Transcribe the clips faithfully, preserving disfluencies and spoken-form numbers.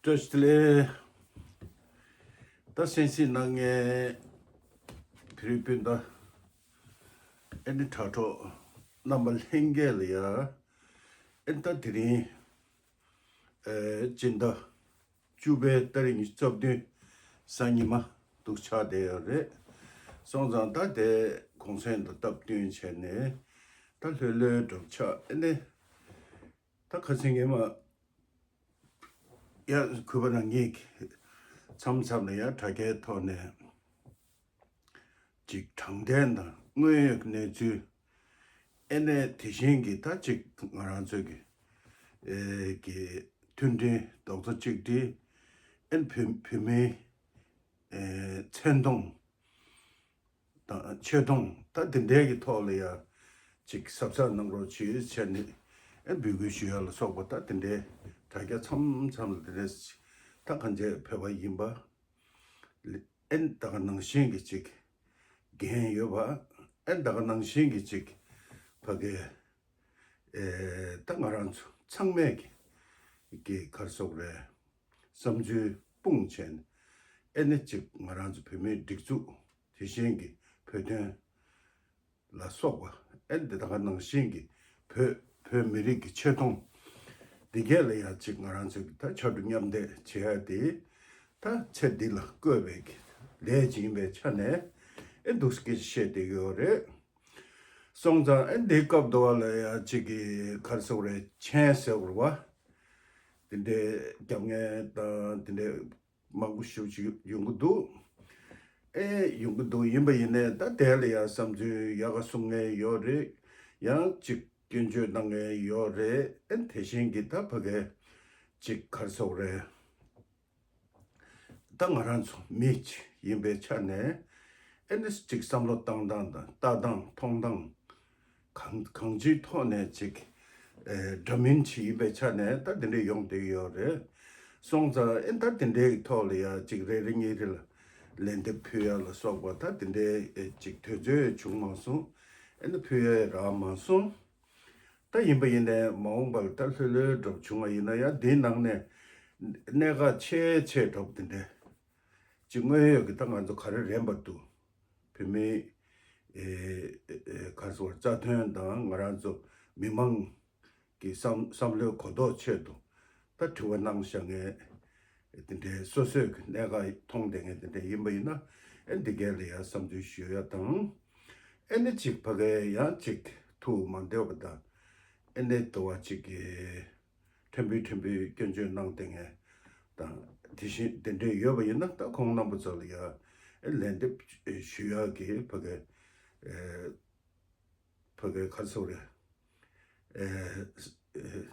བཀྲ་ཤིས་བདེ་ལེགས། ད་གསན་གཟིགས་གནང་མཁན་བོད་རིགས་སྤུན་ཟླ་ཨེ་ནི་དྲ་གྲོགས་རྣམ་པ་ལྷན་རྒྱས་ལ་ཡ། ཨེ་ནི་ད་དེ་རིང་ཨེ་སྤྱི་ཟླ་བཅུ་པའི་ཏ་རིག་ཉི་ཤུ་རྩ་བདུན་གཟའ་ཉི་མ་འདུག་ཆགས་བསྡད་ཡོད་རེད། སོང་ཙང་ད་དེ་གུང་སེང་དང་སྟབས་བསྟུན་བྱས་ནས་ད་ལྷོད་ལྷོད་འགྲོ་ཆགས་ཨེ་ནི། ད་ཁ་སང་ངས་མ་ཡ་གུས་པ་རང་ཉིད་ཀྱི་མཚམས་མཚམས་ལ་ཡ་དྲ་རྒྱའི་ཐོག་ནས་ཅིག་དྲང་བདེན་དང་དངོས་ཡོད་གནས་ཚུལ་ཨེ་ནས་དེ་བཞིན་གྱི་ད་ཅིག་ང་རང་ཚོའི་གི་ཨེ་གི་མཐུན་སྒྲིལ་རྡོག་རྩ་གཅིག་སྒྲིལ་ཨེ་བོད་བོད་མིའི་ཨེ་མཚན་མཐོང་དང་ཆེ་མཐོང་ད་དེ་འདྲའི་གི་ཐོག་ལ་ཡ་ཅིག་གཟབ་གཟབ་གནང་རོགས་བྱེད་ཟེར་ནས་ཨེ་འབོད་སྐུལ་ཞུ་ཡ་ལ་སོགས་པ་ད་དེ་འདྲའི་དྲ་རྒྱ་མཚམས་མཚམས་ལ་དེ་འདྲའི་ད་གང་བྱས་ཕེབས་པ་ཡིན་པ་ཨེ་ད་ག་ནང་བཞིན་གི་ཅིག་འགན་ཡོད་པ་ཨེ་ད་ག་ནང་བཞིན་གི་ཅིག་ཕ་གི་ཨེ་ད་ང་རང་ཚོ་ཚང་མས་གི་གི་ག་རེ་ཟེར་དགོས་རེད། བསམ་ཚུལ་སྤུངས་བྱས་ནས་ཨེ་ནི་ཅིག་ང་རང་ཚོ་བོད་མིའི་སྒྲིག་འཛུགས་དེ་བཞིན་གྱི་བོད་དོན་ལ་སོགས་པ་ཨེ་འདི་དག་ནང་བཞིན་གྱི་བོད་བོད་མི་རིགས་ཀྱི་ཆེ་མཐོང་འདི་གས་ལ་ཡང་ཅིག་ང་རང་ཚོས་ད་ཕྱར་གྲུ་མཉམ་འདེགས་བྱེད་ཡ་དེ་ད་ཚེ་འདི་ལ་བཀོད་པའི་གི་ལས་ཅིག་ཡིན་པའི་ཆ་ནས་ཨེ་འདུག་སྐད་ཆ་བཤད་བསྡད་ཡོད་རེད། སོང་ཙང་ཨེ་འདི་སྐབས་དུ་བ་ལ་ཡ་ཅིག་གི་ག་རེ་ཟེར་དགོས་རེད་མཆན་ཟེར་དགོས་རེད་བ། དེ་འདྲའི་རྒྱབ་ངལ་དང་དེ་འདྲའི་མང་པོ་ཞེ་པོ་ཅིག་ཡོང་གི་འདུག་ཨེ་ཡོང་གི་འདུག་ཡིན་པ་ཡིན་ནའི་ད་དེ་ལ་ཡང་བསམ་ཚུལ་ཡག་ག་གསུང་མཁན་ཡོད་རེད། ཡང་ཅིག་སྐྱོན་བརྗོད་གནང་མཁན་ཡོད་རེད། ཨེ་དེ་བཞིན་གྱི་ད་ཕ་གི་ཅིག་ག་རེ་ཟེར་དགོས་རེད། ད་ང་རང་ཚོ་མི་ཅིག་ཡིན་པའི་ཆ་ནས་ཨེ་ནི་ཅིག་བསམ་བློ་བཏང་སྟངས་དང་ལྟ་སྟངས་མཐོང་སྟངས་གང་གང་ཅིའི་ཐོག་ནས་ཅིག་ཨེ་འདྲ་མིན་ཅིག་ཡིན་པའི་ཆ་ནས་ད་དེ་འདྲའི་ཡོང་བསྡད་ཡོད་རེད། སོང་ཙང་ཨེ་ད་དེ་འདྲའི་ཐོག་ལ་ཡ་ཅིག་རེ་རེ་གཉིས་རེ་ལ་ལན་འདེབས་ཕུལ་ཡ་ལ་སོགས་པ་ད་དེ་འདྲའི་ཨེ་ཅིག་དུས་ཚོད་བྱུང་མ་སོང་། ཨེ་ནི་ཕུལ་ཡ་རག་མ་སོང་། ད་ཡིན་པ་ཡིན་ནའི་མ་འོངས་པར་ད་ལྷོད་ལྷོད་འགྲོ་བྱུང་བ་ཡིན་ན་ཡང་འདིའི་ནང་ནས་གནད་འགག་ཆེ་ཆེ་འགྲོ་དེ་འདྲས་ཅིག་དངོས་ཡོད་ཀྱི་ད་ང་ཚོ་ག་རེ་རན་པ་འདུག་བོད་མིའི་ཨེ་ཨེ་ག་རེ་ཟེར་རྩ་དོན་དང་ང་རང་ཚོ་མི་མང་གི་བསམ་བསམ་བློའི་གོ་རྟོགས་ཆེད་དུ་ད་དྲི་བ་གནང་བཞག་མཁན་དེ་འདྲའི་སོ་སོས་ཀྱི་གནད་འགག་མཐོང་བསྡད་མཁན་དེ་འདྲ་ཡིན་པ་ཡིན་ན་ཨེ་འདི་གས་ལ་ཡང་བསམ་ཚུལ་ཞུ་ཡ་དང་། ཨེ་ནི་ཅིག་ཕ་གའི་ཡང་ཅིག་ཐུགས་མ་བདེ་བ་དང་ཨེ་ནི་དུ་བ་ཅིག་གི་ཕྲན་བུ་ཕྲན་བུ་སྐྱོན་བརྗོད་གནང་བསྡད་མཁན་དང་དེ་བཞིན་དེ་འདྲས་ཡོད་པ་ཡིན་ན་ད་ཁོང་རྣམ་པ་ཚོ་ལ་ཡང་ཨེ་ལན་འདེབས་ཞུ་ཡག་གི་ཕ་གའི་ཨེ་ཕ་གའི་ག་རེ་ཟེར་དགོས་རེད། ཨེ་ཨེ་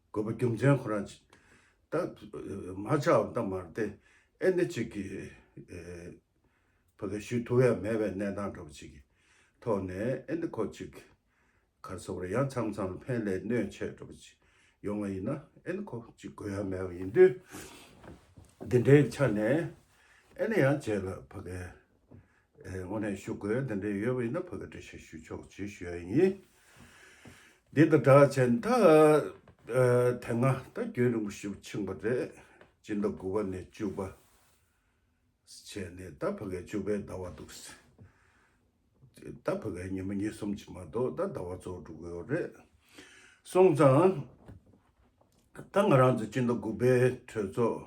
དགོས་པ་རྒྱུ་མཚན་ཁོ་རང་ཅི་ད་མ་ཆགས་པ་ད་མ་རེད་དེ། ཨེ་ནི་ཅིག་གི་ཨེ་ཕ་གི་ཞུ་ཐུབ་ཡ་མེད་པའི་གནས་སྟངས་འདྲ་པོ་ཅིག་གི་ཐོག་ནས་ཨེ་ནི་ཁོ་ཅིག་ག་རེ་ཟེར་དགོས་རེད། ཡང་མཚམས་མཚམས་ལ་ཕན་ལས་གནོད་ཆེ་འདྲ་པོ་ཅིག་ཡོང་བ་ཡིན་ན་ཨེ་ནི་ཁོ་ཅིག་དགོས་ཡ་མེད་པ་ཡིན་དུས། འདི་འདྲའི་ཆ་ནས་ཨེ་ནི་ཡང་རྗེས་ལ་ཕ་གི་ཨེ་དངོས་གནས་ཞུ་དགོས་འདི་འདྲའི་ཡོད་པ་ཡིན་ན་ཕ་གི་འགྲེལ་བཤད་ཞུ་ཆོག་ཅེས་ཞུ་ཡ་ཡིན། འདི་དང་སྦྲགས་བྱས་ད་ཨེ་དེ་སྔ་ད་རྒྱུན་རིང་པོ་ཞིག་ཕྱིན་པ་རེད། སྤྱི་ཟླ་དགུ་པ་ནས་བཅུ་པ་བྱས་ནས་ད་ཕ་གི་བཅུ་པའི་ཟླ་བ་འདུག་ཟེར། ད་ཕ་གི་ཉི་མ་གཉིས་གསུམ་ཅིག་མ་གཏོགས་ད་ཟླ་བ་རྫོགས་འགྲོ་གི་ཡོད་རེད། སོང་ཙང་ད་ང་རང་ཚོ་སྤྱི་ཟླ་དགུ་པའི་གྲོས་ཚོགས་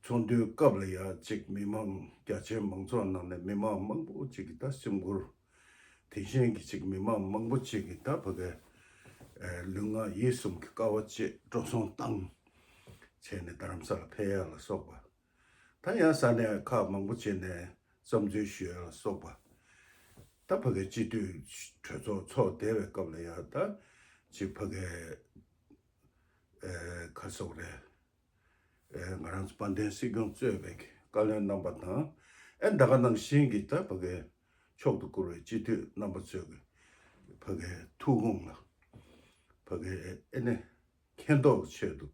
ཚོགས་འདུའི་སྐབས་ལ་ཡ་ཅིག་མི་མང་རྒྱ་ཆེའི་མང་ཚོགས་ནང་ནས་མི་མང་མང་པོ་ཅིག་གིས་ད་སེམས་ཁུར་དེ་བཞིན་གྱི་ཅིག་མི་མང་མང་པོ་ཅིག་གིས་ད་ཕ་གི་ཨེ་ལུས་ངག་ཡིད་གསུམ་གྱི་དཀའ་བ་སྤྱད་འགྲོ་སོང་བཏང་བྱས་ནས་རྡ་རམ་ས་ལ་ཕེབས་ཡ་ལ་སོགས་པ། ད་ཡང་ས་གནས་ཁག་མང་པོ་བྱས་ནས་བསམ་ཚུལ་ཞུ་ཡ་ལ་སོགས་པ། ད་ཕ་གི་སྤྱི་འཐུས་གྲོས་ཚོགས་ཚོགས་བསྡད་པའི་སྐབས་ལ་ཡང་ད་ཅིག་ཕ་གི་ཨེ་ག་རེ་ཟེར་དགོས་རེད། ཨེ་ང་རང་ཚོ་དཔལ་ལྡན་སྲིད་སྐྱོང་གཙོས་པའི་བཀའ་བློན་རྣམ་པ་དང་ཨེ་ད་ག་ནང་བཞིན་གྱི་ད་ཕ་གི་མཆོག་ཏུ་གྱུར་བའི་སྤྱི་འཐུས་རྣམ་པ་ཚོས་ཀྱི་ཕ་གི་ཐུགས་དགོངས་ལ་ཕ་གི་ཨེ་ནས་མཁྱེན་རྟོགས་ཆེད་དུ་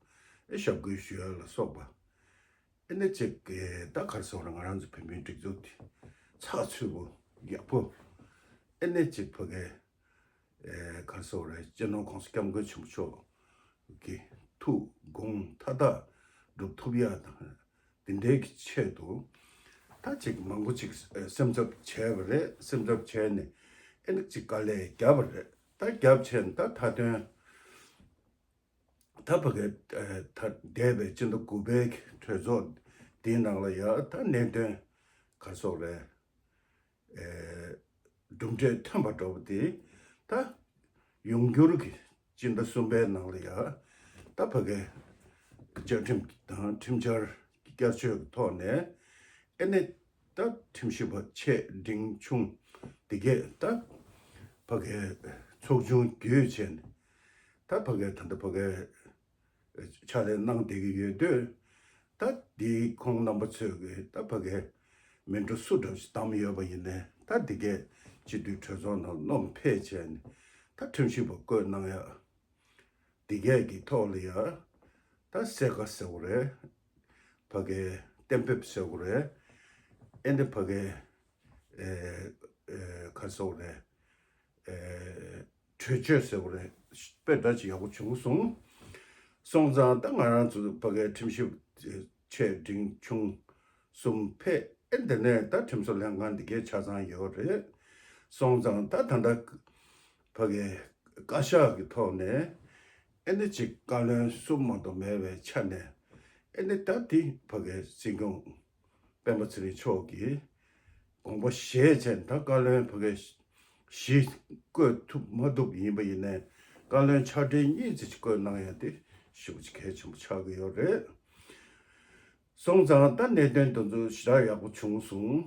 ཨེ་ཞབས་སྐུལ་ཞུ་ཡ་ལ་སོགས་པ། ཨེ་ནས་ཅིག་གི་ད་ག་རེ་ཟེར་དགོས་རེད། ང་རང་ཚོ་བོད་མིའི་སྒྲིག་འཛུགས་དེ་ཚགས་ཚུད་པོ་ཡག་པོ་ཨེ་ནས་ཅིག་ཕ་གི་ཨེ་ག་རེ་ཟེར་དགོས་རེད། སྤྱི་ནོར་༸གོང་ས་༸སྐྱབས་མགོན་ཆེན་པོ་མཆོག་གི་ཐུགས་དགོངས་མཐའ་དག་ སྒྲུབ་ཐུབ་ཡ་དང་། དེ་འདྲའི་གི་ཆེད་དུ་ད་ཅིག་མང་པོ་ཅིག་སེམས་འཚབ་བྱས་པ་རེད། སེམས་འཚབ་བྱས་ནས་ཨེ་ནི་ཅིག་དཀའ་ལས་བརྒྱབ་པ་རེད། ད་བརྒྱབ་བྱས་ནས་ད་མཐའ་དོན་ད་ཕ་གི་ད་འདས་པའི་སྤྱི་ཟླ་དགུ་པའི་གི་གྲོས་ཚོགས་དེའི་ནང་ལ་ཡ་ད་གནད་དོན་ག་སོགས་རེད། གྲུབ་འབྲས་ཐོན་པ་འདྲ་བོ་དེ་ད་ཡོང་འགྱུར་གྱི་སྤྱི་ཟླ་གསུམ་པའི་ནང་ལ་ཡ་ད་ཕ་གི་བཅའ་ཁྲིམས་དང་ཁྲིམས་འཆར་བསྐྱར་བཅོས་ཀྱི་ཐོག་ནས་ཨེ་ནི་ད་ཁྲིམས་ཞིབ་པ་ཆེ་འབྲིང་ཆུང་དེ་གས་ད་ཕ་གི་ཚོགས་ཆུང་བརྒྱུད་བྱས་ནས་ད་ཕ་གི་ད་ལྟ་ཕ་གི་ཕྱག་ལས་གནང་བསྡད་ཀྱི་ཡོད་དུས། ད་འདིའི་ཁོང་རྣམ་པ་ཚོས་ཀྱི་ད་ཕ་གི་མི་འགྲོ་སུ་འདྲ་ཞིག་བདམས་ཡོད་པ་ཡིན་ནའི་ད་འདི་གས་སྤྱི་འཐུས་གྲོས་ཚོགས་ནང་རྣམས་ཕེབས་བྱས་ནས་ད་ཁྲིམས་ཞིབ་པ་བསྐོས་གནང་ཡ་འདི་གས་ཀྱི་ཐོག་ལ་ཡ་ད་གསལ་ཁ་ཟེར་བ་རེད། ཕ་གི་གཏན་འབེབས་ཟེར་བ་རེད། ཨེ་འདི་ཕ་གི་ཨེ་ཨེ་ག་རེ་ཟེར་བ་རེད། ཨེ་གྲོས་ཆོད་ཟེར་བ་རེད། དཔེ་འདྲ་ཅིག་ཡག་པོ་བྱུང་སོང་། སོང་ཙང་ད་ང་རང་ཚོ་ཕ་གའི་ཁྲིམས་ཞིབ་ཆེ་འབྲིང་ཆུང་གསུམ་ཕེབས། ཨེ་འདི་ནས་ད་ཁྲིམས་བཟོ་ལྷན་ཁང་འདི་གའི་ཆ་ཚང་ཡོད་རེད། སོང་ཙང་ད་ད་ལྟ་ཕ་གའི་བཀའ་ཤག་གི་ཐོག་ནས་ཨེ་འདི་ཅིག་བཀའ་བློན་གསུམ་མ་གཏོགས་མེད་པའི་ཆ་ནས་ཨེ་འདི་ད་འདི་ཕ་གའི་སྲིད་སྐྱོང་སྤེན་པ་ཚེ་རིང་མཆོག་གིས་དགོངས་པ་བཞེས་བྱས་ད་བཀའ་བློན་ཕ་གི་བཞི་བསྐོས་ཐུབ་མ་ཐུབ་ཡིན་པ་ཡིན་ནའི་བཀའ་བློན་ཕྱག་སྦྲེལ་གཉིས་ཙམ་ཞིག་བསྐོས་གནང་ཡ་དེ་ཞེ་པོ་ཅིག་གལ་ཆེན་པོ་ཆགས་ཀྱི་ཡོད་རེད། སོང་ཙང་ད་གནད་དོན་དེ་ཚོ་ཞེ་དྲག་ཡག་པོ་བྱུང་སོང་།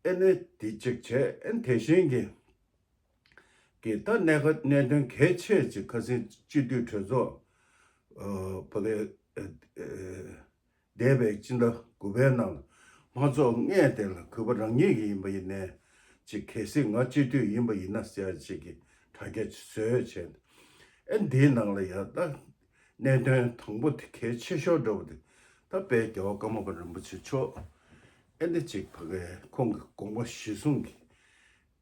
ཨེ་ནས་དེ་གཅིག་བྱས། ཨེ་དེ་བཞིན་གྱི་གི་ད་གནད་ཁ་གནད་དོན་གལ་ཆེ་ཅིག་ཁ་སང་སྤྱི་འཐུས་གྲོས་ཚོགས་ཨ་ཕ་གི་ཨ་ཨ་འདས་པའི་སྤྱི་ཟླ་དགུ་པའི་ནང་ལ་མ་རྫོགས་སྔས་དེ་ལ་གུས་པ་རང་ཉིད་ཀྱི་ཡིན་པ་ཡིན་ནའི་ཅིག་གལ་སྲིད་ང་སྤྱི་འཐུས་ཡིན་པ་ཡིན་ན་ཟེར་ཡ་ཅིག་གི་དྲ་རྒྱ་ཅིག་བཟོས་བྱས་ནས་ཨེ་འདིའི་ནང་ལ་ཡ་ད་གནད་དོན་དང་པོ་དེ་གལ་ཆེ་ཤོས་འདྲ་བོ་དེ་ད་དཔལ་རྒྱལ་བ་ཀརྨ་པ་རིན་པོ་ཆེ་མཆོག་ཨེ་འདི་ཅིག་ཕ་གའི་ཁོང་གི་དགོངས་པ་གཞིར་བཟུང་གི་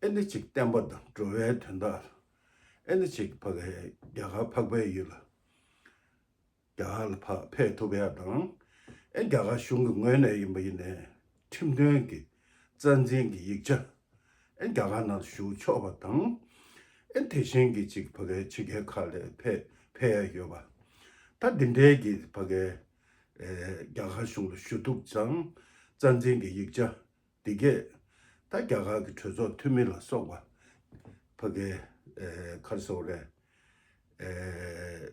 ཨེ་འདི་ཅིག་བསྟན་པ་དང་འགྲོ་བའི་དོན་དག་ལ་ཨེ་འདི་ཅིག་ཕ་གའི་རྒྱ་གར་འཕགས་པའི་ཡུལ་ལ་རྒྱ་གར་ལ་ཕ་ཕེབས་ཐུབ་ཡ་དང་། ཨེ་རྒྱ་གར་གཞུང་གི་ངོས་ནས་ཡིན་པ་ཡིན་ནའི་ཁྲིམས་དོན་གྱི་རྩ་འཛིན་གྱི་ཡིག་ཆ་ཨེ་རྒྱ་གར་ནང་ཞུ་ཆོག་པ་དང་། ཨེ་དེ་བཞིན་གྱི་ཅིག་ཕ་གའི་ཕྱི་རྒྱལ་ཁག་ལ་ཕེབས་ཕེབས་ཡ་ཡོད་པ། ད་འདི་འདྲའི་གི་ཕ་གའི་ཨེ་རྒྱ་གར་གཞུང་ལ་ཞུ་གཏུག་ཙང་རྩ་འཛིན་གྱི་ཡིག་ཆ་འདི་གས་ད་རྒྱ་གར་གྱི་གྲོས་ཚོགས་འཐུས་མི་ལ་སོགས་པ་ཕ་གའི་ཨེ་ག་རེ་ཟེར་དགོས་རེད། ཨེ་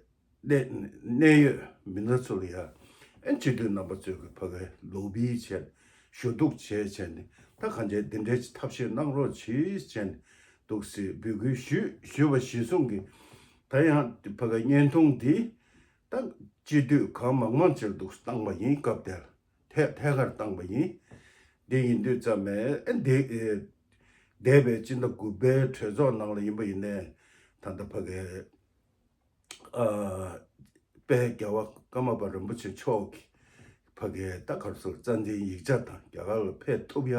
གནད་གནད་ཡོད་མི་སྣ་ཚོ་ལ་ཡ་ཨེ་སྤྱི་འཐུས་རྣམ་པ་ཚོས་ཀྱི་ཕ་གའི་ལོ་བི་བྱས་ཞུ་གཏུག་བྱས་བྱས་ནས་ད་གང་ཅི་འདི་འདྲའི་ཐབས་ཤེས་གནང་རོགས་གྱིས་བྱས་ནས་འདུག་སེ་འབོད་སྐུལ་ཞུས་ཞུས་པ་གཞིར་བཟུང་གི་ད་ཡང་ཕ་གའི་བརྙན་ཐུང་འདི་ད་སྤྱི་འཐུས་གང་མང་མང་ཅིག་ལ་འདུག་སེ་བཏང་པ་ཡིན། སྐབས་དེར་ཐད་ཐད་ཀར་བཏང་པ་ཡིན། འདི་ཡིན་དུས་ཙམ་ནས་ཨེ་འདི་ཨེ་འདས་པའི་སྤྱི་ཟླ་དགུ་པའི་གྲོས་ཚོགས་ནང་ལ་ཡིན་པ་ཡིན་ནའི་ད་ལྟ་ཕ་གའི་ཨ་དཔལ་རྒྱལ་བ་ཀརྨ་པ་རིན་པོ་ཆེ་མཆོག་གིས་ཕ་གའི་ད་ག་རེ་ཟེར་རྩ་འཛིན་ཡིག་ཆ་དང་རྒྱ་གར་ལ་ཕེབས་ཐུབ་ཡ་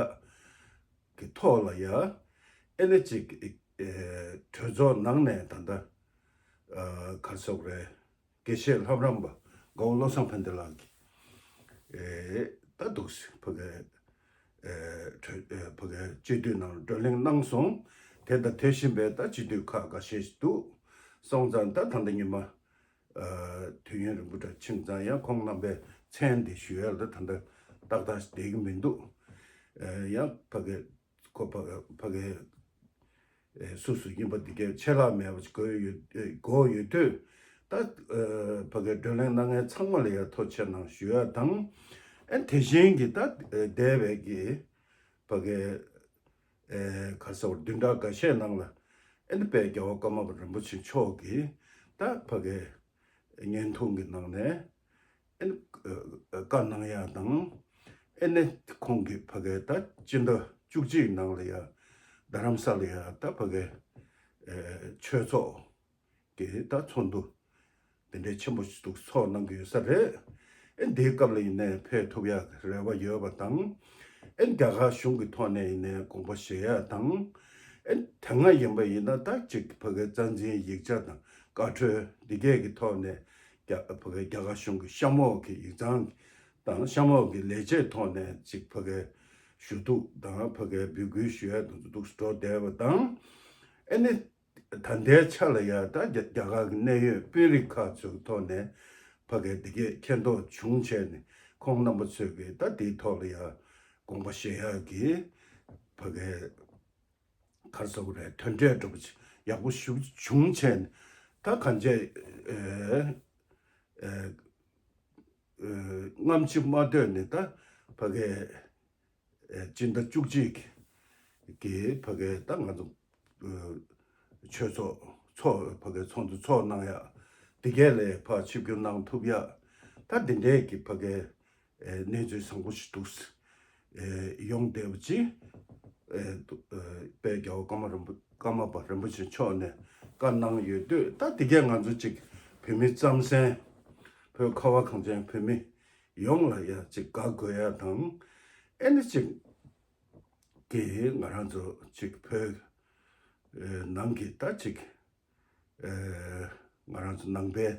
གི་ཐོག་ལ་ཡ་ཨེ་ནི་ཅིག་ཨེ་གྲོས་ཚོགས་ནང་ནས་ད་ལྟ་ཨ་ག་རེ་ཟེར་དགོས་རེད། དགེ་བཤེས་ལྷ་བྲང་པ་དགའ་བོ་བློ་བཟང་ཕན་བདེ་ལགས་ཀྱིས་ཨེ་ད་འདུག་སེ་ཕ་གའི་ཨེ་གྲོས་ཨེ་ཕ་གའི་སྤྱི་འཐུས་ནང་བགྲོ་གླེང་གནང་སོང་། དེ་དང་དེ་བཞིན་པའི་ད་སྤྱི་འཐུས་ཁག་འགའ་ཤས་ཤིག་འདུག་སོང་ཙང་ད་ད་ལྟ་ཉི་མ་ཨ་དུས་ཡུན་རིང་པོ་འདྲ་ཕྱིན་ཙང་ཡང་ཁོང་རྣམ་པའི་མཚན་དེ་ཞུ་ཡ་ལ་ད་ལྟ་ཏག་ཏག་ཞིག་བསྡད་ཀྱི་མི་འདུག་ཨེ་ཡང་ཕ་གའི་ཁོ་ཕ་ཕ་གའི་ཨེ་སུ་སུ་ཡིན་པ་འདི་གའི་ཆད་ལྷག་མེད་པ་ཞིག་དགོས་ཡོད་ཨེ་དགོས་ཡོད་དུས་ད་ཨེ་ཕ་གའི་བགྲོ་གླེང་གནང་མཁན་ཚང་མ་ལ་ཡང་ཐུགས་རྗེ་ཆེ་གནང་ཞུ་ཡ་དང་། ཨེ་དེ་བཞིན་གྱི་ད་ཨེ་འདས་པའི་གི་ཕ་གའི་ཨེ་ག་རེ་ཟེར་བདུན་ཕྲག་འགའ་ཤས་ནང་ལ་ཨེ་ནི་དཔལ་རྒྱལ་བ་ཀརྨ་པ་རིན་པོ་ཆེ་མཆོག་གིས་ད་ཕ་གའི་བརྙན་ཐུང་གི་ནང་ནས་ཨེ་ནི་བཀའ་གནང་ཡ་དང་། ཨེ་ནི་ཁོང་གིས་ཕ་གའི་ད་སྤྱི་ཟླ་བཅུ་གཅིག་ནང་ལ་ཡ་རྡ་རམ་ས་ལ་ཡ་ད་ཕ་གའི་ཨེ་ཆོས་ཚོགས་ཀྱི་ད་ཚོགས་འདུ་འདི་འདྲའི་ཆེན་པོ་ཞིག་འདུག་ཚོགས་གནང་གི་ཡོད་ས་རེད། ཨེ་འདིའི་སྐབས་ལ་ཡིན་ནའི་ཕེབས་ཐུབ་ཡག་གི་རེ་བ་ཡོད་པ་དང་། ཨེ་རྒྱ་གར་གཞུང་གི་ཐོག་ནས་ཡིན་ནའི་དགོངས་པ་བཞེས་ཡག་དང་། ཨེ་དེ་སྔ་ཡིན་པ་ཡིན་ན་ད་ཅིག་ཕ་གའི་རྩ་འཛིན་ཡིག་ཆ་དང་བཀའ་འཁྲོལ་འདི་གས་ཀྱི་ཐོག་ནས་རྒྱ་ཕ་གའི་རྒྱ་གར་གཞུང་གི་གཤམ་འོག་གི་ཡིག་ཚང་ དང་གཤམ་འོག་གི་ལས་བྱེད་ཐོག་ནས་ཅིག་ཕ་གའི་ཞུ་གཏུག་དང་ཕ་གའི་འབོད་སྐུལ་ཞུ་ཡ་དང་འདུག་འགྲོ་བསྡད་པ་དང་། ཨེ་ནི་ད་ལྟའི་ཆ་ལ་ཡ་ད་རྒྱ་རྒྱ་གར་གྱི་གནད་ཡོད་དཔོན་རིགས་ཁག་ཚོའི་ཐོག་ནས་ཕ་གའི་འདི་གས་མཁྱེན་རྟོགས་བྱུང་བྱས་ནས་ཁོང་རྣམ་པ་ཚོས་ཀྱི་ད་དེའི་ཐོག་ལ་ཡ་དགོངས་པ་བཞེས་ཡག་གི་ཕ་གའི་ག་རེ་ཟེར་དགོས་རེད། དོན་འབྲས་འདྲ་པོ་ཅིག་ཡག་པོ་ཞིག་བྱུང་བྱས་ནས་ད་གང་ཅི་ཨེ་ཨེ་ཨེ་སྔ་ཕྱི་མ་ལྟོས་ནས་ད་ཕ་གའི་ཨེ་སྤྱི་ཟླ་བཅུ་གཅིག་གི་ཕ་གའི་ད་ང་ཚོ་ཨེ་ཆོས་ཚོགས་ཚོགས་ཕ་གའི་ཚོགས་འདུ་ཚོགས་གནང་ཡག་དེ་གས་ལ་ཕར་ཆིབས་བསྒྱུར་གནང་ཐུབ་ཡག་ད་དེ་འདྲའི་གི་ཕ་གའི་ཨེ་གནས་ཚུལ་བཟང་པོ་ཞིག་འདུག་ཨེ་ཡོང་བསྡད་པ་ཅིག་ཨེ་དཔལ་རྒྱལ་བ་ཀརྨ་རིན་པོ་ཀརྨ་པ་རིན་པོ་ཆེ་མཆོག་ནས་བཀའ་གནང་ཡོད་དུས། ད་དེ་གས་ང་ཚོ་ཅིག་བོད་མི་རྩམ་ཟན་བོད་ཁ་བ་གངས་ཅན་བོད་མི་ཡོངས་ལ་ཡ་ཅིག་དགའ་དགོས་ཡ་དང་། ཨེ་ནི་ཅིག་གི་ང་རང་ཚོ་ཅིག་བོད་ཨེ་ནང་གི་ད་ཅིག་ཨེ་ང་རང་ཚོ་ནང་པའི་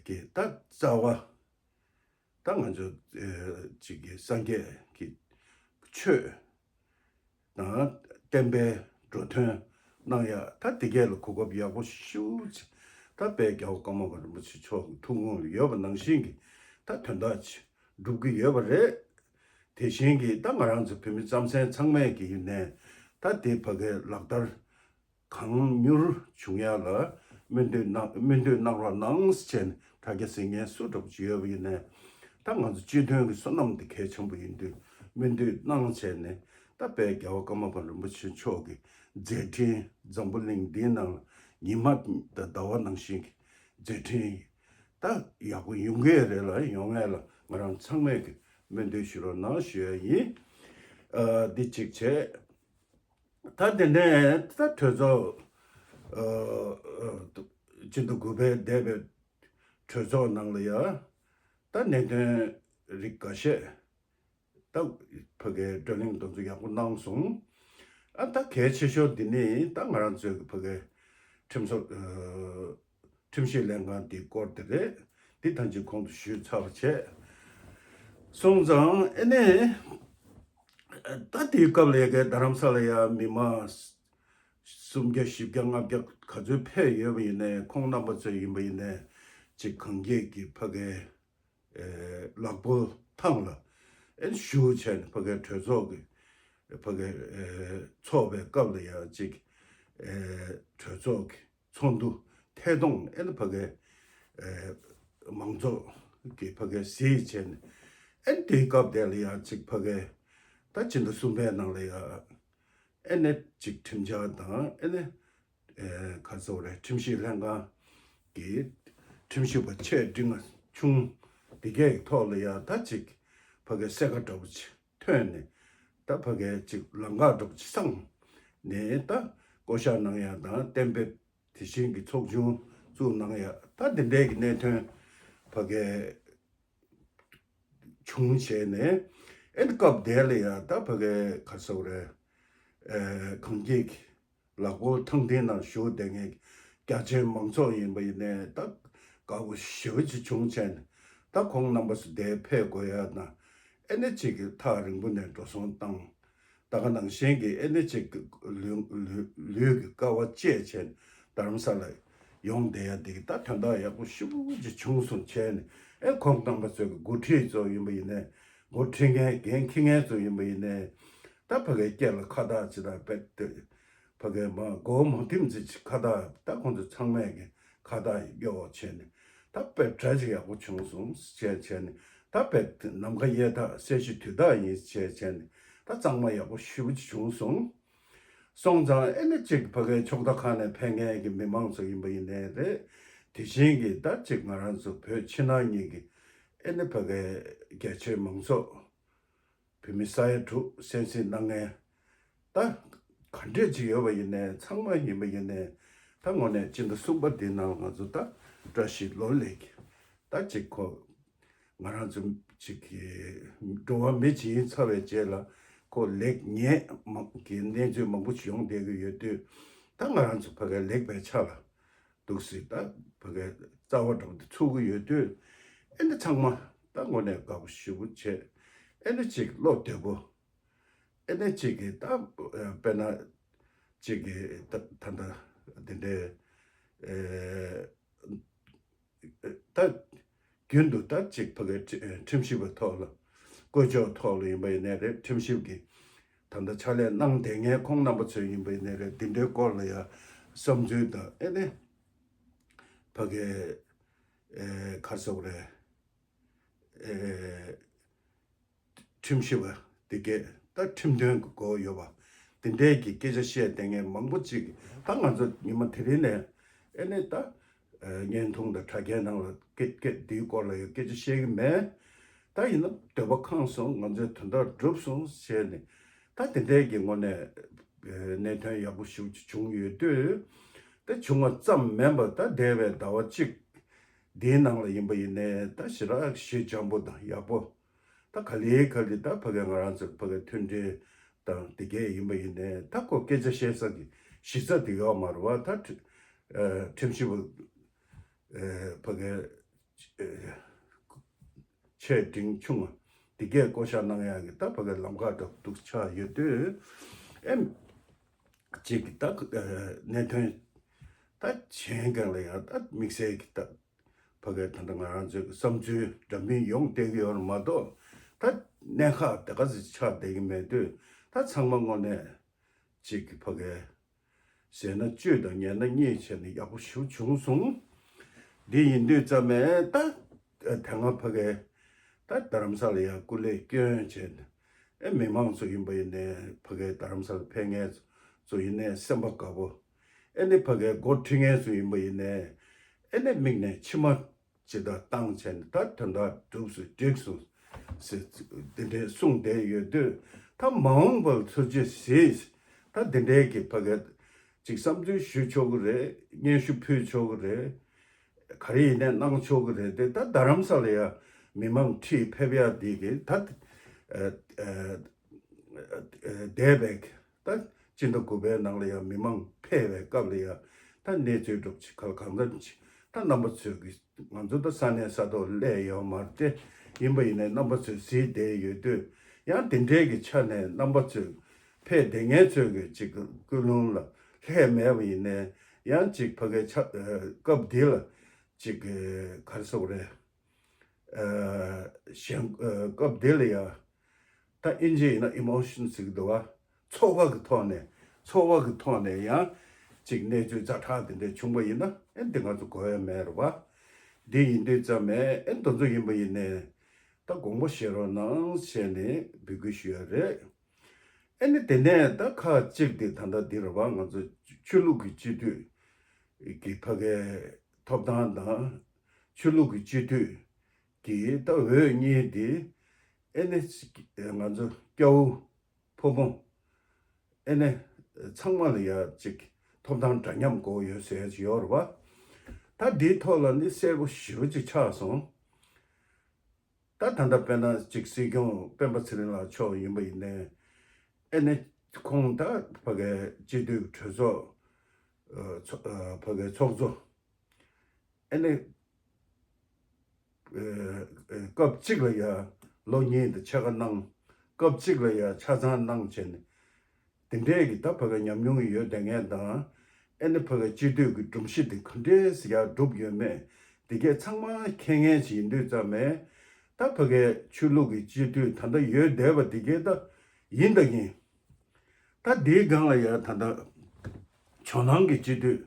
གི་ད་རྩ་བ་ད་ང་ཚོ་ཨེ་ཅིག་གི་སངས་རྒྱས་ཀྱི་ཆོས་དང་བསྟན་པའི་འགྲོ་དོན་གནང་ཡག་ད་དེ་གས་ལ་གོ་སྐབས་ཡག་པོ་ཞེ་པོ་ཅིག་ད་དཔལ་རྒྱལ་བ་ཀརྨ་པ་རིན་པོ་ཆེ་མཆོག་གི་ཐུགས་དགོངས་ལ་ཡོད་པ་ནང་བཞིན་གྱི་ད་དོན་དག་ཅིག་སྒྲུབ་ཀྱི་ཡོད་པ་རེད། དེ་བཞིན་གྱི་ད་ང་རང་ཚོ་བོད་མི་རྩམ་ཟན་ཚང་མས་ཀྱི་ཡིན་ནའི་ད་དེ་ཕ་གའི་ལག་བསྟར་གང་མྱུར་བྱུང་ཡ་ལ་སྨོན་འདུན་གནང་། སྨོན་འདུན་གནང་རོགས་གནང་ཟེར་བྱས་ནས་དྲ་རྒྱ་གཟིགས་མཁན་སུ་འདྲ་པོ་ཅིག་ཡོད་པ་ཡིན་ནའི་ད་ང་ཚོ་སྤྱི་མཐུན་གྱི་བསོད་ནམས་དེ་གལ་ཆེན་པོ་ཡིན་དུས་སྨོན་འདུན་གནང་བྱས་ནས་ད་དཔལ་རྒྱལ་བ་ཀརྨ་པ་རིན་པོ་ཆེ་མཆོག་གི་མཛད་འཕྲིན་འཛམ་བུ་གླིང་འདིའི་ནང་ལ་ཉི་མ་དང་ཟླ་བ་ནང་བཞིན་གྱི་མཛད་འཕྲིན་ད་ཡག་པོ་ཡོང་གི་རེད་ལ་ཡོང་ཡ་ལ་ང་རང་ཚང་མས་ཀྱི་སྨོན་འདུན་ཞུ་རོགས་གནང་ཞུ་ཡ་ཡིན། ཨ་འདི་གཅིག་བྱས། ད་དེ་ནས་ད་གྲོས་ཚོགས་ཨ་ཨ་སྤྱི་ཟླ་དགུ་པའི་འདས་པའི་གྲོས་ཚོགས་ནང་ལ་ཡ་ད་གནད་དོན་རིགས་འགའ་ཤས་ད་ཕ་གའི་བགྲོ་གླེང་དེ་ཚོ་ཡག་པོ་གནང་སོང་། ཨ་ད་གལ་ཆེ་ཤོས་འདི་ནི་ད་ང་རང་ཚོའི་ཕ་གའི་ཁྲིམས་བཟོ་ཨ་ཁྲིམས་ཞིབ་ལྷན་ཁང་འདིའི་སྐོར་དེ་རེད། འདི་ཐམས་ཅད་གོང་དུ་ཞུས་ཚར་བ་བྱས་སོང་ཙང་ཨེ་ནས་ད་དེའི་སྐབས་ལ་ཡ་གའི་རྡ་རམ་ས་ལ་ཡ་མི་མང་སུམ་བརྒྱ་བཞི་བརྒྱ་ལྔ་བརྒྱ་ག་ཚོད་ཕེབས་ཡོད་པ་ཡིན་ནའི་ཁོང་རྣམ་པ་ཚོ་ཡིན་པ་ཡིན་ནའི་ཅིག་གངས་སྐྱིད་ཀྱི་ཕ་གའི་ཨེ་ལག་འབོར་ཐང་ལ་ཨེ་བཞུགས་བྱས་ནས་ཕ་གའི་གྲོས་ཚོགས་ཀྱི་ཕ་གའི་ཨེ་ཚོགས་པའི་སྐབས་ལ་ཡ་ཅིག་ཨེ་གྲོས་ཚོགས་ཀྱི་ཚོགས་འདུ་ཐད་གཏོང་ཨེ་ནི་ཕ་གའི་ཨེ་མང་ཚོགས་ཀྱི་ཕ་གའི་གཟིགས་བྱས་ནས་ཨེ་ནི་དེའི་སྐབས་དེ་ལ་ཡ་ཅིག་ཕ་གའི་ད་སྤྱི་ཟླ་གསུམ་པའི་ནང་ལ་ཡ་ཨེ་ནི་ཅིག་ཁྲིམས་འཆར་དང་ཨེ་ནི་ཨེ་ག་རེ་ཟེར་དགོས་རེད། ཁྲིམས་ཞིབ་ལྷན་ཁང་གི་ཁྲིམས་ཞིབ་པ་ཆེ་འབྲིང་ཆུང་དེ་གའི་ཐོག་ལ་ཡ་ད་ཅིག་ཕ་གའི་གསལ་ཁ་འདྲ་པོ་ཅིག་ཐོན་ནས་ད་ཕ་གའི་ཅིག་ལམ་ཁ་འདྲ་པོ་ཅིག་སངས་ནས་ད་བསྐོ་བཞག་གནང་ཡ་དང་གཏན་འབེབས་དེ་བཞིན་གྱི་ཚོགས་ཆུང་བཙུགས་གནང་ཡ་ད་དེ་འདྲའི་གི་གནད་དོན་ཕ་གའི་བྱུང་བྱས་ནས་ཨེ་ནི་སྐབས་དེ་ལ་ཡ་ད་ཕ་གའི་ག་རེ་ཟེར་དགོས་རེད། ཨེ་གངས་སྐྱིད་ཀྱི་ལག་འབོར་ཐང་འདི་ནང་བཞུགས་བསྡད་མཁན་རྒྱ་ཆེའི་མང་ཚོགས་ཡིན་པ་ཡིན་ནའི་ད་དགའ་པོ་ཞེ་པོ་ཅིག་བྱུང་བྱས་ནས་ད་ཁོང་རྣམ་པ་ཚོ་འདིར་ཕེབས་དགོས་ཡ་ན་ཨེ་ནི་ཅིག་གི་ཐག་རིང་པོ་ནས་འགྲོ་སོང་བཏང་། ད་ག་ནང་བཞིན་གྱི་ཨེ་ནི་ཅིག་གི་ལུས་ལུས་ལུས་ཀྱི་དཀའ་བ་སྤྱད་བྱས་ནས་རྡ་རམ་ས་ལ་ཡོང་བསྡད་ཡ་འདི་གི་ད་དོན་དག་ཡག་པོ་ཞེ་པོ་ཅིག་བྱུང་སོང་བྱས་ནས་ཨེ་ཁོང་རྣམ་པ་ཚོའི་གི་འགོ་ཁྲིད་ཚོ་ཡིན་པ་ཡིན་ནའི་འགོ་ཁྲིད་མཁན་འགན་འཁྱེར་མཁན་ཚོ་ཡིན་པ་ཡིན་ནའི་ད་ཕ་གའི་སྐད་ལ་ཁ་བཏགས་ཅི་ད་བེད་དེ། ཕ་གའི་མ་མགོ་བོ་མ་བསྟིམ་ཙི་ཅིག་ཁ་བཏགས་ད་ཁོང་ཚོ་ཚང་མས་ཀྱི་ཁ་བཏགས་གཡོག་བྱས་ནས་ད་དཔེ་གྲ་ཅིག་ཡག་པོ་བྱུང་སོང་ཞེས་བྱས་ནས་ད་དཔེ་ནམ་མཁའ་གཡས་དག་སྲས་བཞི་དུས་དག་ཡིན་ཞེས་བྱས་ནས་ད་གཙང་མ་ཡག་པོ་ཞེ་པོ་ཅིག་བྱུང་སོང་། སོང་ཙང་ཨེ་ནི་ཅིག་ཕ་གའི་ཕྱོགས་མཐའ་ཁག་ནས་ཕེབས་མཁན་གྱི་མི་མང་ཚོ་ཡིན་པ་ཡིན་ནའི་རེད། དེ་བཞིན་གྱི་ད་ཅིག་ང་རང་ཚོ་བོད་ཕྱི་ནང་གཉིས་ཀྱི་ཨེ་ནི་ཕ་གའི་རྒྱ་ཆེའི་མང་ཚོགས། བོད་མི་ས་ཡ་དྲུག་གསན་གཟིགས་གནང་མཁན་ད་ག་འདྲས་ཅིག་ཡོད་པ་ཡིན་ནའི་ཚང་མ་ཡིན་པ་ཡིན་ནའི་ད་དངོས་གནས་སྤྱི་ཟླ་གསུམ་པ་འདི་ནང་ང་ཚོ་ད་བཀྲ་ཤིས་ལོ་ལེགས་ད་ཅིག་ཁོ་ང་རང་ཚོ་ཅིག་གི་འགྲོ་བ་མི་ཇི་ཡིན་ཚར་བའི་རྗེས་ལ་ཁོ་ལེགས་ཉེས་མང་གི་གནས་ཚུལ་མང་པོ་ཞིག་ཡོང་བསྡད་ཀྱི་ཡོད་དུས་ད་ང་རང་ཚོ་ཕ་གའི་ལེགས་པའི་ཆ་ལ། འདུག་སེ་ད་ཕ་གའི་རྩ་བ་འདྲ་པོ་དེ་ཚུགས་ཀྱི་ཡོད་དུས་ཨེ་འདི་ཚང་མ་ ད་དངོས་གནས་དགའ་པོ་ཞེ་པོ་བྱས། ཨེ་ནི་ཅིག་བློ་བདེ་པོ། ཨེ་ནི་ཅིག་གིས་ད་དཔེར་ན་ཅིག་གིས་ད་ད་ད་འདི་འདྲའི་ད་རྒྱུན་དུ་ད་ཅིག་ཕ་གི་ཁྲིམས་ཞིབ་པའི་ཐོག་ལ་བཀོད་ཕྱོགས་ཐོག་ལ་ཡིན་པ་ཡིན་ནའི་རེད། ཁྲིམས་ཞིབ་ཀྱི་ད་ལྟ་ཕྱག་ལས་གནང་བསྡད་མཁན་ཁོང་རྣམ་པ་ཚོ་ཡིན་པ་ཡིན་ནའི་རེད། འདི་འདྲའི་སྐོར་ལ་ཡང་བསམ་ཚུལ་དང་ཨེ་ནི་ཕ་གི་ག་རེ་ཟེར་དགོས་རེད། ཁྲིམས་ཞིབ་པ་དེ་གས་ད་ཁྲིམས་དོན་གྱི་གོ་ཡོད་པ་དེ་འདྲའི་གི་སྐད་ཆ་བཤད་བསྡད་མཁན་མང་པོ་ཅིག་ད་ང་ཚོ་ཉི་མ་དེ་རིང་ནས་ཨེ་ནས་ད་བརྙན་ཐུང་དང་དྲ་རྒྱའི་ནང་ལ་སྐད་སྐད་འདིའི་སྐོར་ལ་ཡང་སྐད་ཆ་བཤད་གི་མེད། ད་ཡིན་ན་འདོད་པ་ཁེངས་སོང་། ང་ཚོའི་དོན་དག་འགྲུབ་སོང་ཟེར་ནས་ད་དེ་འདྲའི་གི་ངོ་ནས་གནད་དོན་ཡག་པོ་ཞེ་པོ་ཅིག་བྱུང་ཡོད་དུས། ད་བྱུང་བ་ཙམ་མིན་པར་ད་འདས་པའི་ཟླ་བ་གཅིག་འདིའི་ནང་ལ་ཡིན་པ་ཡིན་ནའི་ད་ཞེ་དྲག་ཞེ་འཇམ་པོ་དང་ཡག་པོ། ད་ག་ལེ་ག་ལེ་ད་ཕ་གི་ང་རང་ཚོ་ཕ་གི་མཐུན་སྒྲིལ་དང་དེ་གས་ཡིན་པ་ཡིན་ནའི་ད་ཁོ་སྐད་ཆ་བཤད་ས་གི་གཞི་རྩ་དེ་ཡོད་མ་རེད་བ། ད་ཁྲིམས་ཞིབ་པ་ཕ་གི་ཆེ་འབྲིང་ཆུང་དེ་གས་བསྐོ་བཞག་གནང་ཡག་གི་ད་ཕ་གི་ལམ་ཁ་འདྲ་འདུག་ཆགས་ཡོད་དུས་ཨེ་ཅིག་ད་གནད་དོན་ད་གཞན་སྒང་ལ་ཡང་ད་དམིགས་བསལ་གི་ད་ཕ་གི་ད་ལྟ་ང་རང་ཚོའི་བསམ་ཚུལ་འདྲ་མིན་ཡོང་བསྡད་ཀྱི་ཡོད་རེད་མ་གཏོགས། ད་གནད་འགག་དེ་ག་ཚོད་ཆགས་བསྡད་ཀྱི་མེད་དུས་ད་ཚང་མ་དངོས་གནས་ཅིག་གི་ཕ་གི་ཟས་སྣ་བཅུད་དང་ཉལ་སྣ་གཉིས་བྱས་ནས་ཡག་པོ་ཞེ་པོ་བྱུང་སོང་། འདི་ཡིན་དུས་ཙམ་ནས་ད་དེ་སྔ་ཕ་གི་ད་རྡ་རམ་ས་ལ་ཡང་སྐུ་ལས་བསྐྱོན་བྱས་ནས་ཨེ་མི་མང་ཚོ་ཡིན་པ་ཡིན་ནའི་ཕ་གི་རྡ་རམ་ས་ལ་ཕེབས་མཁན་ཚོ་ཡིན་ནའི་སེམས་པ་དགའ་པོ། ཨེ་ནི་ཕ་གི་འགོ་ཁྲིད་མཁན་ཚོ་ཡིན་པ་ཡིན་ནའི་ཨེ་ནི་མིག་ནས་མཆི་མ་ཇི་ལྟར་བཏང་བྱས་ནས་ད་དོན་དག་འགྲུབ་སོང་འགྲིག་སོང་ཟེར་འདི་འདྲའི་གསུངས་བསྡད་ཡོད་དུས། ད་མ་འོངས་པར་ཐུགས་རྗེ་གཟིགས། ད་འདི་འདྲའི་གི་ཕ་གི་ཅིག་བསམ་ཚུལ་ཞུ་ཆོག་གི་རེད། སྙན་ཞུ་ཕུལ་ཆོག་གི་རེད། ག་རེ་ཡིན་ནའི་གནང་ཆོག་གི་རེད་དེ། ད་རྡ་རམ་ས་ལ་ཡ་མི་མང་ཁྲིད་ཕེབས་ཡ་འདི་གི་ད་འདས་པའི་ད་སྤྱི་ཟླ་དགུ་པའི་ནང་ལ་ཡང་མི་མང་ཕེབས་པའི་སྐབས་ལ་ཡང་ད་གནས་ཚུལ་སྒྲུབ་ཅིག་ག་ལ་གང་འཚམ་ཅིག་ད་རྣམ་པ་ཚོས་ཀྱི་ང་ཚོ་ད་ས་གནས་ས་ཐོག་སླེབས་ཡོད་མ་རེད་དེ། ཡིན་པ་ཡིན་ནའི་རྣམ་པ་ཚོས་གཟིགས་བསྡད་ཡོད་དུས། ཡང་དེ་འདྲའི་གི་ཆ་ནས་རྣམ་པ་ཚོས་ཕེབས་བསྡད་མཁན་ཚོས་ཀྱི་ཅིག་ཀུན་སློང་ལ་སླེབས་མེད་པ་ཡིན་ནའི་ཡང་ཅིག་ཕ་གའི་ཆ་སྐབས་འདི་ལ་ཅིག་ག་རེ་ཟེར་དགོས་རེད། གཞན་སྐབས་དེ་ལ་ཡང་ད་ཨིན་ཇི་ཡིན་ན་ཨི་མོ་ཤན་ཟེར་གི་འདུག་བ། ཚོར་བ་གི་ཐོག་ནས་ཚོར་བ་གི་ཐོག་ནས་ཡང་ཅིག་གནས་ཚུལ་ཛ་དྲག་དེ་འདྲ་བྱུང་བ་ཡིན་ན་ཨེ་འདི་ང་ཚོ་གོ་ཡ་མེད་རེད་བ། འདི་ཡིན་དུས་ཙམ་ནས་ཨེ་འདི་ཚོ་ཡིན་པ་ཡིན་ནས་ད་དགོངས་པ་བཞེས་རོགས་གནང་བྱས་ནས་འབོད་སྐུལ་ཞུ་ཡ་རེད། ཨེ་ནི་དེ་ནས་ད་ཁག་ཅིག་དེ་ད་ལྟ་འདི་རེད་བ། ང་ཚོ་ཆོས་ལུགས་ཀྱི་སྤྱི་འཐུས་ཀྱི་ཕ་གའི་ཐོབ་ཐང་དང་ཆོས་ལུགས་ཀྱི་སྤྱི་འཐུས་ཀྱི་ད་འོས་གཉིས་དེ་ཨེ་ནི་ང་ཚོ་སྐྱ་བོ་ཕོ་མོ་ཨེ་ནི་ཚང་མ་ལ་ཡ་ཅིག་ཐོབ་ཐང་འདྲ་མཉམ་དགོས་ཡོད་ཟེར་ཡ་ཅིག་ཡོད་རེད་བ། ད་འདིའི་ཐོག་ལ་ནི་གསལ་པོ་ཞེ་པོ་ཅིག་ཆགས་སོང་། ད་ད་ལྟ་དཔེར་ན་ཅིག་སྲིད་སྐྱོང་སྤེན་པ་ཚེ་རིང་ལགས་མཆོག་ཡིན་པ་ཡིན་ནའི་ཨེ་ནི་ཁོང་ད་ཕ་གའི་སྤྱི་འཐུས་གྲོས་ཚོགས་ཨ་ཚོ་ཨ་ཕ་གའི་ཚོགས་གཙོ་ཨེ་ནི་ཨ་ཨ་སྐབས་གཅིག་ལ་ཡ་ལོ་གཉིས་དང་ཕྱེད་ཀ་གནང་། སྐབས་གཅིག་ལ་ཡ་ཆ་ཚང་གནང་བྱས་ནས། དེ་འདྲའི་གི་ད་ཕ་ག་ཉམས་མྱོང་ཡོད་བསྡད་མཁན་དང་། ཨེ་ནི་ཕ་ག་སྤྱི་འཐུས་ཀྱི་སྒྲོམ་གཞི་དེ་ག་འདྲས་ཡར་གྲུབ་ཡོད་མེད་དེ་གས་ཚང་མ་མཁྱེན་མཁན་ཞིག་ཡིན་དུས་ཙམ་ནས། ད་ཕ་གའི་ཆོས་ལུགས་ཀྱི་སྤྱི་འཐུས་ད་ལྟ་ཡོད་བསྡད་པ་དེ་གས་ད་ཡིན་ད་ཡིན། ད་དེའི་སྒང་ལ་ཡང་ད་ལྟ་ཇོ་ནང་གི་སྤྱི་འཐུས་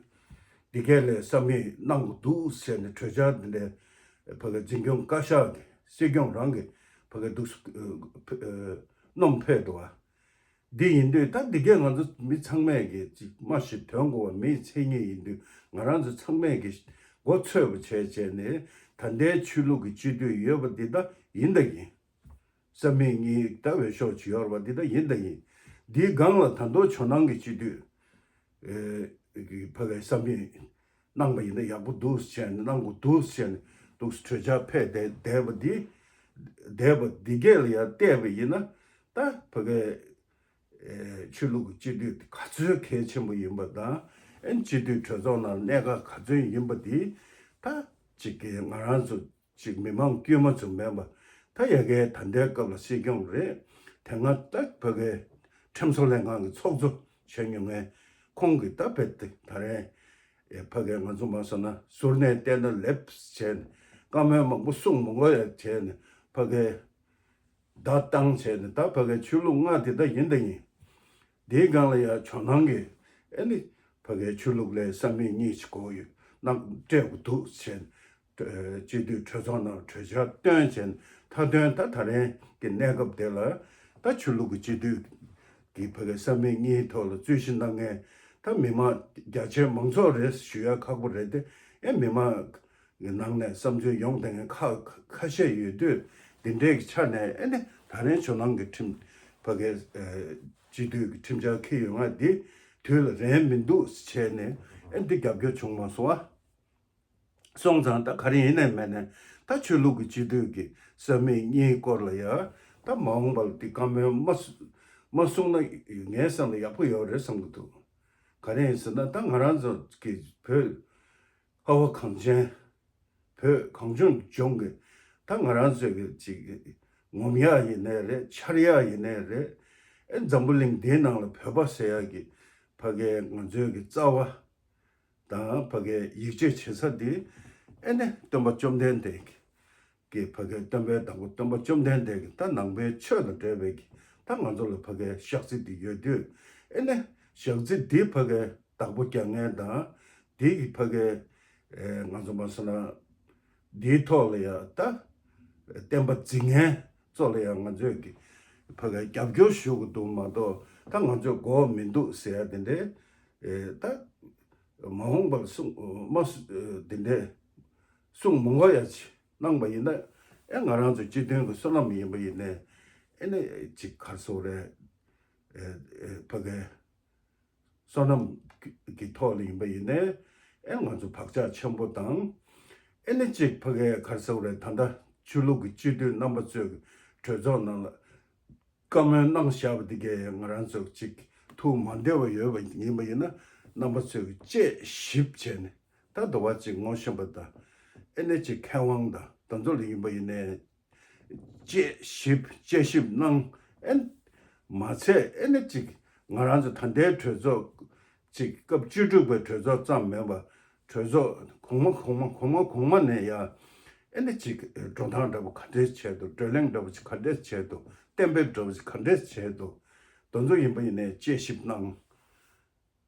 དེ་གས་ལ་ས་མིག་གནང་དགོས་འདུག་ཟེར་ནས་གྲོས་འཆར་དེ་འདྲའི་ཕ་གའི་འཛིན་སྐྱོང་བཀའ་ཤག་གི་སྲིད་སྐྱོང་རང་གི་ཕ་གའི་འདུག་སེ་གནང་ཕེབས་འདུག་བ། འདི་ཡིན་དུས་ད་འདི་གས་ང་ཚོ་མི་ཚང་མས་ཀྱི་ཅིག་སྨྲ་ཤེས་དོན་གོ་བ་མིའི་མཚན་ཉིད་ཡིན་དུས་ང་རང་ཚོ་ཚང་མས་ཀྱི་མགོ་ཚོས་པ་བྱས་བྱས་ནས་ད་ལྟའི་ཆོས་ལུགས་ཀྱི་སྤྱི་འཐུས་ཡོད་པ་འདི་ད་ཡིན་ད་ཡིན། ས་མིག་གཉིས་ད་འོས་ཤོག་ཅིག་ཡོད་རེད་བ། འདི་ད་ཡིན་ད་ཡིན། འདིའི་སྒང་ལ་ད་དུང་ཇོ་ནང་གི་སྤྱི་འཐུས་ཨེ་ཕ་གའི་ས་མིག་གནང་པ་ཡིན་ན་ཡག་པོ་འདུག་ཟེར་ནས་གནང་དགོས་འདུག་ཟེར་ནས་འདུག་གྲོས་འཆར་ཕེབས་བསྡད་བསྡད་པ་འདི་བསྡད་པ་འདི་གས་ལ་ཡང་བལྟས་པ་ཡིན་ན་ད་ཕ་གའི་ཨེ་ཆོས་ལུགས་ཀྱི་སྤྱི་འཐུས་དེ་ག་ཚོད་གལ་ཆེན་པོ་ཡིན་པ་དང་ཨེ་སྤྱི་འཐུས་གྲོས་ཚོགས་ནང་གནད་འགག་ག་ཚོད་ཡིན་པ་འདི་ད་ཅིག་གི་ང་རང་ཚོ་ཅིག་མི་མང་དཀྱུས་མ་ཚོ་མིན་པ་ ད་ཡ་གའི་ད་ལྟའི་སྐབས་ལ་སྲིད་སྐྱོང་རེད། དེ་སྔ་ད་ཕ་གའི་ཁྲིམས་བཟོ་ལྷན་ཁང་གི་ཚོགས་གཙོ་བྱས་མྱོང་མཁན་ཁོང་གིས་ད་བེད་དེ་ད་རེས་ཨེ་ཕ་གའི་ང་ཚོ་མ་སོང་ན་ཟུར་ནས་བལྟས་ན་ལེབ་བྱས་ནས་བཀའ་མོལ་མང་པོ་གསུང་མང་པོ་ཡང་བྱས་ནས་ཕ་གའི་བརྡ་བཏང་བྱས་ནས་ད་ཕ་གའི་ཆོས་ལུགས་ལྔ་དེ་ད་ཡིན་ད་ཡིན། དེའི་སྒང་ལ་ཡང་ཇོ་ནང་གི་ཨེ་ནི་ཕ་གའི་ཆོས་ལུགས་ལས་ས་མིག་གཉིས་ཅིག་གོ་ཡོད་ན་སྤྲད་དགོས་འདུག་བྱས་ནས་སྤྱི་འཐུས་གྲོས་ཚོགས་ནང་གྲོས་འཆར་བཏོན་བྱས་ནས་མཐའ་དོན་ད་ད་རེས་ཀྱི་གནས་སྐབས་དེ་ལ་ད་ཆོས་ལུགས་ཀྱི་སྤྱི་འཐུས་ཀྱི་ཕ་གའི་ས་མིག་གཉིས་ཐོག་ལ་རྩོད་གཞི་གནང་མཁན་ད་མི་མང་རྒྱ་ཆེའི་མང་ཚོགས་རེད་ཞུ་ཡ་ཁག་པོ་རེད་དེ། ཨེ་མི་མང་གི་ནང་ནས་བསམ་ཚུལ་ཡོང་བསྡད་མཁན་ཁ་ཁ་ཤས་ཡོད་དུས་འདི་འདྲའི་གི་ཆ་ནས་ཨེ་ནི་ད་རིང་ཇོ་ནང་གི་ཁྲིམས་ཕ་གའི་སྤྱི་འཐུས་ཀྱི་ཁྲིམས་འཆར་འཁྱེར་ཡོང་ང་འདི་དུས་ལ་རན་མི་འདུག་བྱས་ནས་ཨེ་འདི་རྒྱབ་སྐྱོར་བྱུང་མ་སོང་ཨ། སོང་ཙང་ད་ག་རེ་ཡིན་ནའི་མེད་ནའི་ད་ཆོས་ལུགས་ཀྱི་སྤྱི་འཐུས་ཀྱི་ས་མིག་གཉིས་སྐོར་ལ་ཡ་ད་མ་འོངས་པ་ལ་འདི་བཀའ་མོལ་མ་གསུ- མ་གསུང་ན་ངའི་བསམ་ལ་ཡག་པོ་ཡོད་རེད་བསམ་གྱི་འདུག་ག་རེ་ཡིན་ཟེར་ན་ད་ང་རང་ཚོ་གི་བོད་ཧ་བ་གངས་ཅན་བོད་གངས་ལྗོངས་ལྗོངས་ཀྱི་ད་ང་རང་ཚོའི་གི་ཅིག་ངོམ་ཡག་ཡིན་ནའི་རེད། འཆར་ཡག་ཡིན་ནའི་རེད། ཨེ་འཛམ་བུ་གླིང་འདིའི་ནང་ལ་བོད་པ་ཟེར་ཡག་གི་ཕ་གའི་ང་ཚོའི་གི་རྩ་བ་དང་ཕ་གའི་ཡིད་ཆེས་བྱེད་ས་འདི་ཨེ་ནི་སྟོན་པ་བཅོམ་ལྡན་འདས་ཀྱི་ཕ་གའི་སྟོན་པའི་བདག་པོ་སྟོན་པ་བཅོམ་ལྡན་འདས་ཀྱི་ད་ནང་པའི་ཆོས་དང་འབྲེལ་བའི་གི་ད་ང་ཚོ་ལ་ཕ་གའི་ཞག་རྩི་འདི་ཡོད་དུས་ཨེ་ནི་ཞག་རྩི་འདི་ཕ་གའི་བདག་པོ་རྒྱག་མཁན་དང་དེ་གི་ཕ་གའི་ཨེ་ང་ཚོ་མ་སོང་ན་འདིའི་ཐོག་ལ་ཡང་ད་བསྟན་པ་འཛིན་མཁན་ཚོ་ལ་ཡང་ང་ཚོས་ཀྱི་ཕ་གའི་རྒྱབ་སྐྱོར་ཞུ་དགོས་འདུག་མ་གཏོགས་ད་ང་ཚོས་དགོས་མི་འདུག་ཟེར་ཡ་དེ་འདྲའི་ཨེ་ད་མ་འོངས་པར་གསུང་མ་སུ་དེ་འདྲའི་གསུང་མང་པོ་ཡ་ཅིག་གནང་པ་ཡིན་ན་ཨེ་ང་རང་ཚོ་སྤྱི་མཐུན་གྱི་བསོད་ནམས་ཡིན་པ་ཡིན་ནའི་ཨེ་ནི་ཅིག་ག་རེ་ཟེར་དགོས་རེད། ཨེ་ཨེ་ཕ་གའི་བསོད་ནམས་ཀྱི་ཐོག་ལ་ཡིན་པ་ཡིན་ནའི་ཨེ་ང་ཚོ་བག་ཆགས་ཆེན་པོ་དང་ཨེ་ནི་གཅིག་ཕ་གའི་ག་རེ་ཟེར་དགོས་རེད། ད་ལྟ་ཆོས་ལུགས་ཀྱི་སྤྱི་འཐུས་རྣམ་པ་ཚོས་གྲོས་ཚོགས་ནང་ལ་བཀའ་མོལ་གནང་བཞག་པ་འདི་གས་ང་རང་ཚོ་གཅིག་ཐུགས་མ་བདེ་བ་ཡོད་པ་ཡིན་པ་ཡིན་ན་རྣམ་པ་ཚོས་དཔྱད་ཞིབ་བྱས་ནས་ད་འདི་བ་གཅིག་ངོ་ཤེས་པ་དང་ཨེ་ནི་གཅིག་མཁས་དབང་དང་དེ་ཚོ་ལ་ཡིན་པ་ཡིན་ནའི། དཔྱད་ཞིབ་དཔྱད་ཞིབ་གནང་། ཨེ་མ་ཚད་ཨེ་ནི་ཅིག་ང་རང་ཚོ་ད་ལྟའི་གྲོས་ཚོགས་ཅིག་སྐབས་བཅུ་དྲུག་པའི་གྲོས་ཚོགས་ཙམ་མིན་པ་གྲོས་ཚོགས་གོང་མ་གོང་མ་གོང་མ་གོང་མ་ནས་ཡང་ཨེ་ནི་ཅིག་འགྲོ་སྟངས་འདྲ་པོ་ག་འདྲས་བྱས་འདུག་བགྲོ་གླེང་འདྲ་པོ་ཅིག་ག་འདྲས་བྱས་འདུག་གཏན་འབེབས་འདྲ་པོ་ཅིག་ག་འདྲས་བྱས་འདུག་དེ་ཚོ་ཡིན་པ་ཡིན་ནའི་དཔྱད་ཞིབ་གནང་།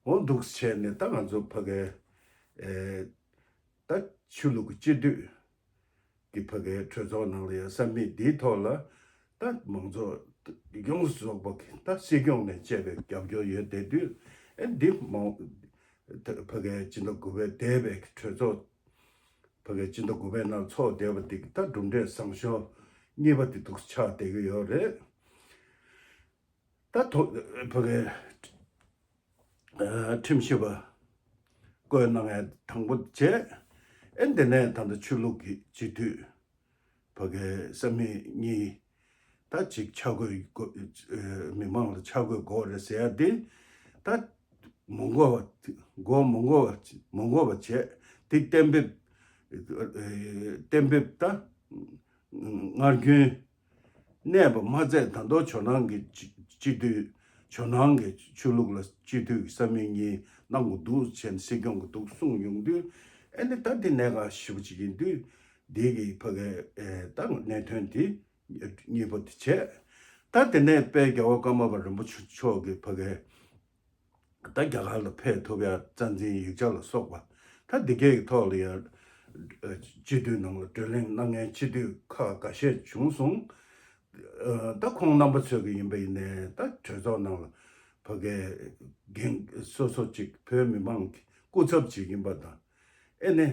འོ་འདུག་བྱས་ནས་ད་ང་ཚོ་ཕ་གའི་ཨེ་ད་ཆོས་ལུགས་ཀྱི་སྤྱི་འཐུས་ཀྱི་ཕ་གའི་གྲོས་ཚོགས་ནང་ལ་ཡང་ས་མིག་འདིའི་ཐོག་ལ་ད་མང་ཚོགས་ཡོངས་སུ་རྫོགས་པ་གི་ད་སྲིད་སྐྱོང་ནས་བཅས་པའི་རྒྱབ་སྐྱོར་ཡོད་བསྡད་དུས་ཨེ་འདི་མང་ད་ཕ་གའི་སྤྱི་ཟླ་དགུ་པའི་འདས་པའི་གྲོས་ཚོགས་ཕ་གའི་སྤྱི་ཟླ་དགུ་པའི་ནང་ཚོགས་བསྡད་པ་འདི་གི་ད་གྲུབ་འབྲས་བཟང་ཤོས་གཉིས་པ་དེ་འདུག་ཆགས་བསྡད་ཀྱི་ཡོད་རེད། ད་ཐོ་ཕ་གའི་ཁྲིམས་ཞིབ་པ་བསྐོས་གནང་ཡ་དང་པོ་བྱས། ཨེ་འདི་ནས་ད་ལྟ་ཆོས་ལུགས་ཀྱི་སྤྱི་འཐུས་ཕ་གའི་ས་མིག་གཉིས་ད་ཅིག་ཆ་བགོས་དགོས་མི་མང་ལ་ཆ་བགོས་དགོས་རེད་ཟེར་ཡ་དེ་ད་མ་དགོས་པ་མགོ་མ་དགོས་པ་མ་དགོས་པ་བྱས་དེ་གཏན་འབེབས་གཏན་འབེབས་ད་སྔར་རྒྱུན། གནས་པ་མ་ཚད་ད་དུང་ཇོ་ནང་གི་སྤྱི་སྤྱི་འཐུས་ཇོ་ནང་གི་ཆོས་ལུགས་ལ་སྤྱི་འཐུས་ཀྱི་ས་མིག་གཉིས་གནང་དགོས་འདུག་ཅེས་སྲིད་སྐྱོང་གི་འདུག་གསུངས་ཡོང་དུས་ཨེ་ནི་ད་འདི་གནད་འགག་ཞེ་པོ་ཅིག་ཡིན་དུས་འདི་གི་ཕ་གའི་ཨེ་ད་གནད་དོན་འདི་གཉིས་པ་དེ་བྱས། ད་དེ་ནས་དཔལ་རྒྱལ་བ་ཀརྨ་པ་རིན་པོ་ཆེ་མཆོག་གི་ཕ་གའི་ད་རྒྱ་གར་ལ་ཕེབས་ཐུབ་ཡ་རྩ་འཛིན་ཡིག་ཆ་ལ་སོགས་པ་ད་འདི་གའི་ཐོག་ལ་ཡ་སྤྱི་འཐུས་ནང་ལ་བགྲོ་གླེང་གནང་མཁན་སྤྱི་འཐུས་ཁག་འགའ་ཤས་བྱུང་སོང་། ད་ཁོང་རྣམ་པ་ཚོས་ཀྱི་ཡིན་པ་ཡིན་ནའི་ད་གྲོས་ཚོགས་ནང་ལ་ཕ་གའི་འགན་སོ་སོ་ཅིག་བོད་མི་མང་གི་སྐུ་ཚབ་ཅིག་ཡིན་པ་དང་ཨེ་ནི་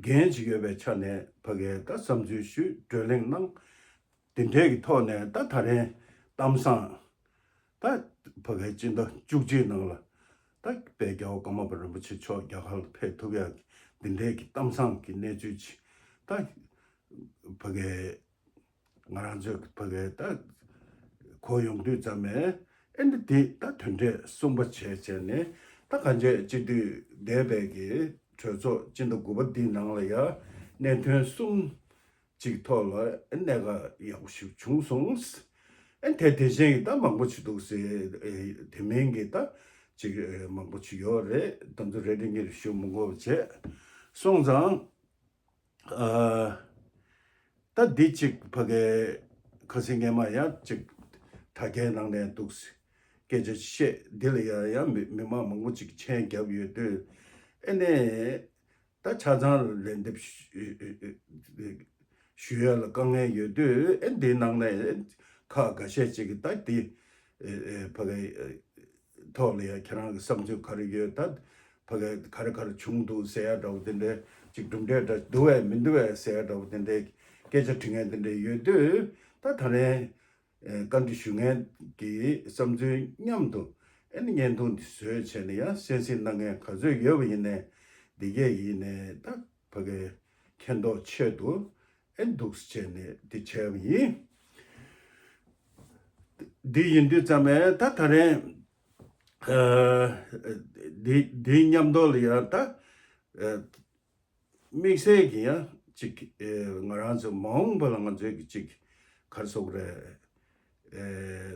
འགན་ཅིག་ཡོད་པའི་ཆ་ནས་ཕ་གའི་ད་བསམ་ཚུལ་ཞུས་བགྲོ་གླེང་གནང་། དེ་འདྲའི་གི་ཐོག་ནས་ད་ད་རེས་གཏམ་བཟང་ད་ཕ་གའི་སྤྱི་ཟླ་བཅུ་གཅིག་ནང་ལ་ད་དཔལ་རྒྱལ་བ་ཀརྨ་པ་རིན་པོ་ཆེ་མཆོག་རྒྱ་གར་ལ་ཕེབས་ཐུབ་ཡག་གི་འདི་འདྲའི་གི་གཏམ་བཟང་གི་གནས་ཚུལ་ཅིག་ད་ཕ་གའི་ང་རང་ཚོའི་ཕ་གའི་ད་གོ་ཡོང་དུས་ཙམ་ནས་ཨེ་འདི་འདི་ད་དོན་འབྲས་གསུམ་པ་བྱས་བྱས་ནས་ད་གང་ཅི་སྤྱི་འཐུས་འདས་པའི་གི་གྲོས་ཚོགས་སྤྱི་ཟླ་དགུ་པ་འདིའི་ནང་ལ་ཡ་གནད་དོན་གསུམ། ཅིག་ཐོག་ལ་གནད་འགག་ཡག་པོ་ཞིག་བྱུང་སོང་། ཨེ་དེ་དེ་བཞིན་གྱི་ད་མང་པོ་ཅིག་འདུག་ཟེར། ཨེ་དེ་མིན་གྱི་ད་ཅིག་ཨེ་མང་པོ་ཅིག་ཡོད་རེད། དེ་ཚོ་རེ་རེ་གཉིས་ཞུ་མི་དགོས་པ་བྱས་སོང་ཙང་། ཨ་ད་འདི་ཅིག་ཕ་གའི་ཁ་སང་སྔོན་མ་ཡང་ཅིག་དྲ་རྒྱའི་ནང་ནས་འདུག་སྐད་ཆ་བཤད། འདི་ལ་ཡང་ཡང་མི་མི་མང་མང་པོ་ཅིག་མཆན་བརྒྱབ་ཡོད་དུས། ཨེ་ནས་ད་ཆ་ཚང་ལན་འདེབས་ཞུ་ཡ་ལ་དཀའ་ངལ་ཡོད་དུས། ཨེ་འདིའི་ནང་ནས་ཁག་འགའ་ཤས་ཅིག་གིས་ད་འདི་ཕ་གའི་ཐོག་ལ་ཡང་ཁྱེད་རང་གི་བསམ་ཚུལ་ག་རེ་ཡོད། ད་ཕ་གའི་ག་རེ་ག་རེ་བྱུང་འདུག་ཟེར་ཡ་འདྲ་བོ་དེ་འདྲའི་ཅིག་གྲུབ་འབྲས་འདྲ་འདུག་བས་མི་འདུག་བས་ཟེར་ཡ་འདྲ་བོ་དེ་འདྲའི་སྐད་ཆ་དྲི་མཁན་དེ་འདྲ་ཡོད་དུས། ད་ད་རེས་བཀའ་འདྲི་ཞུ་མཁན་གྱི་བསམ་ཚུལ་མཉམ་དུ་ཨེ་ནི་བརྙན་ཐུང་འདི་བཟོས་བྱས་ནས་ཡང་གསན་གཟིགས་གནང་མཁན་ག་ཚོད་ཡོད་པ་ཡིན་ནའི་འདི་གས་ཡིན་ནའི་ད་ཕ་གའི་མཁྱེན་རྟོགས་ཆེད་དུ་ཨེ་འདུག་སེ་བྱས་ནས་འདི་བྱས་པ་ཡིན། འདི་ཡིན་དུས་ཙམ་ནས་ད་ད་རེས་འདི་འདིའི་མཉམ་དུ་ལ་ཡང་ད་དམིགས་བསལ་གྱི་ཡང་ཅིག་ང་རང་ཚོ་མ་འོངས་པ་ལ་ང་ཚོའི་གི་ཅིག་ག་རེ་ཟེར་དགོས་རེད།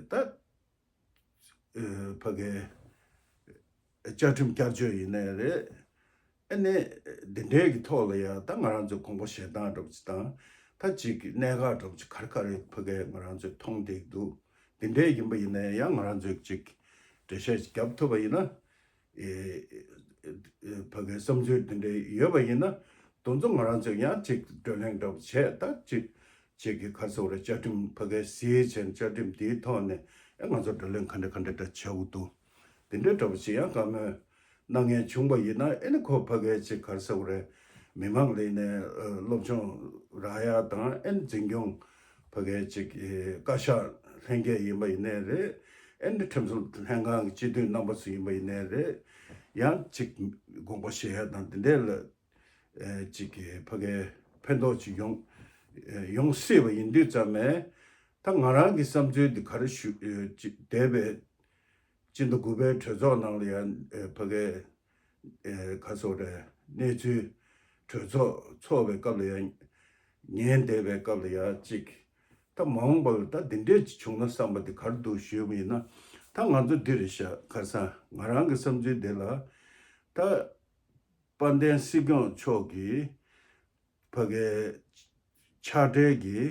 ད་ཕ་གའི་བཅའ་ཁྲིམས་བསྐྱར་བཅོས་ཡིན་ནའི་རེད། ཨ་ནི་འདི་འདྲའི་གི་ཐོག་ལ་ཡང་ད་ང་རང་ཚོ་དགོངས་པ་བཞེས་སྟངས་འདྲ་པོ་ཅིག་དང་། ད་ཅིག་གི་གནད་འགག་འདྲ་པོ་ཅིག་ག་རེ་ག་རེ་ཕ་གའི་ང་རང་ཚོས་མཐོང་བསྡད་འདུག་འདི་འདྲའི་ཡིན་པ་ཡིན་ནའི་ཡང་ང་རང་ཚོས་ཅིག་འགྲེལ་བཤད་ཅིག་རྒྱབ་ཐུབ་པ་ཡིན་ན། ཕ་གའི་བསམ་ཚུལ་འདི་འདྲ་ཡོད་པ་ཡིན་ན། དེ་ཚོ་ང་རང་ཚོས་ཡང་ཅིག་བགྲོ་གླེང་འདྲ་པོ་བྱས། ད་ཅིག་ཅིག་གི་ག་རེ་ཟེར་དགོས་རེད། བཅའ་ཁྲིམས་ཕ་གའི་གཟིགས་བྱས་ནས་བཅའ་ཁྲིམས་འདིའི་ཐོག་ནས་ཨེ་ང་ཚོ་བགྲོ་གླེང་ག་འདྲ་ག་འདྲ་འདྲ་བྱེད་དགོས་འདུག་འདི་འདྲ་འདྲ་པོ་ཅིག་ཡང་བཀའ་མོལ་གནང་མཁན་བྱུང་བ་ཡིན་ན། ཨེ་ནི་ཁོ་ཕ་གའི་ཅིག་ག་རེ་ཟེར་དགོས་རེད། མི་མང་ལ་ཡིན་ནའི་སློབ་སྦྱོང་རག་ཡ་དང་། ཨེ་ནི་འཛིན་སྐྱོང་ཕ་གའི་ཅིག་བཀའ་ཤག་ལྷན་རྒྱས་ཡིན་པ་ཡིན་ནའི་རེད། ཨེ་ནི་ཁྲིམས་སྲུང་ལྷན་ཁང་གི་སྤྱི་འཐུས་རྣམ་པ་ཚོ་ཡིན་པ་ཡིན་ནའི་རེད། ཡང་ཅིག་དགོངས་པ་བཞེས་ཡ་དང་དེ་འདྲས་ལ་ཅིག་གི་ཕ་གའི་ཕན་ཐོགས་ཅིག་ཡོང་ཡོང་སྲིད་པ་ཡིན་དུས་ཙམ་ནས། ད་ང་རང་གི་བསམ་ཚུལ་འདི་ག་རེ་ཞུ་ཅིག་འདས་པའི་སྤྱི་ཟླ་དགུ་པའི་གྲོས་ཚོགས་ནང་ལ་ཡང་ཕ་གའི་ཨེ་ག་རེ་ཟེར་དགོས་རེད། གནས་ཚུལ་གྲོས་ཚོགས་ཚོགས་པའི་སྐབས་ལ་ཡང་ཉན་བསྡད་པའི་སྐབས་ལ་ཡང་ཅིག་ད་མ་འོངས་པ་ལ་ད་འདི་འདྲས་ཅིག་བྱུང་ན་བསམ་པ་འདི་ག་རེ་འདུག་ཞུས་པ་ཡིན་ན། ད་ང་ཚོ་འདི་རེད་ཤག་ཁ་སང་ང་རང་གི་བསམ་ཚུལ་འདི་ལ། ད་དཔལ་ལྡན་སྲིད་སྐྱོང་མཆོག་གིས་ཕ་གའི་ཕྱག་སྦྲེལ་གྱི་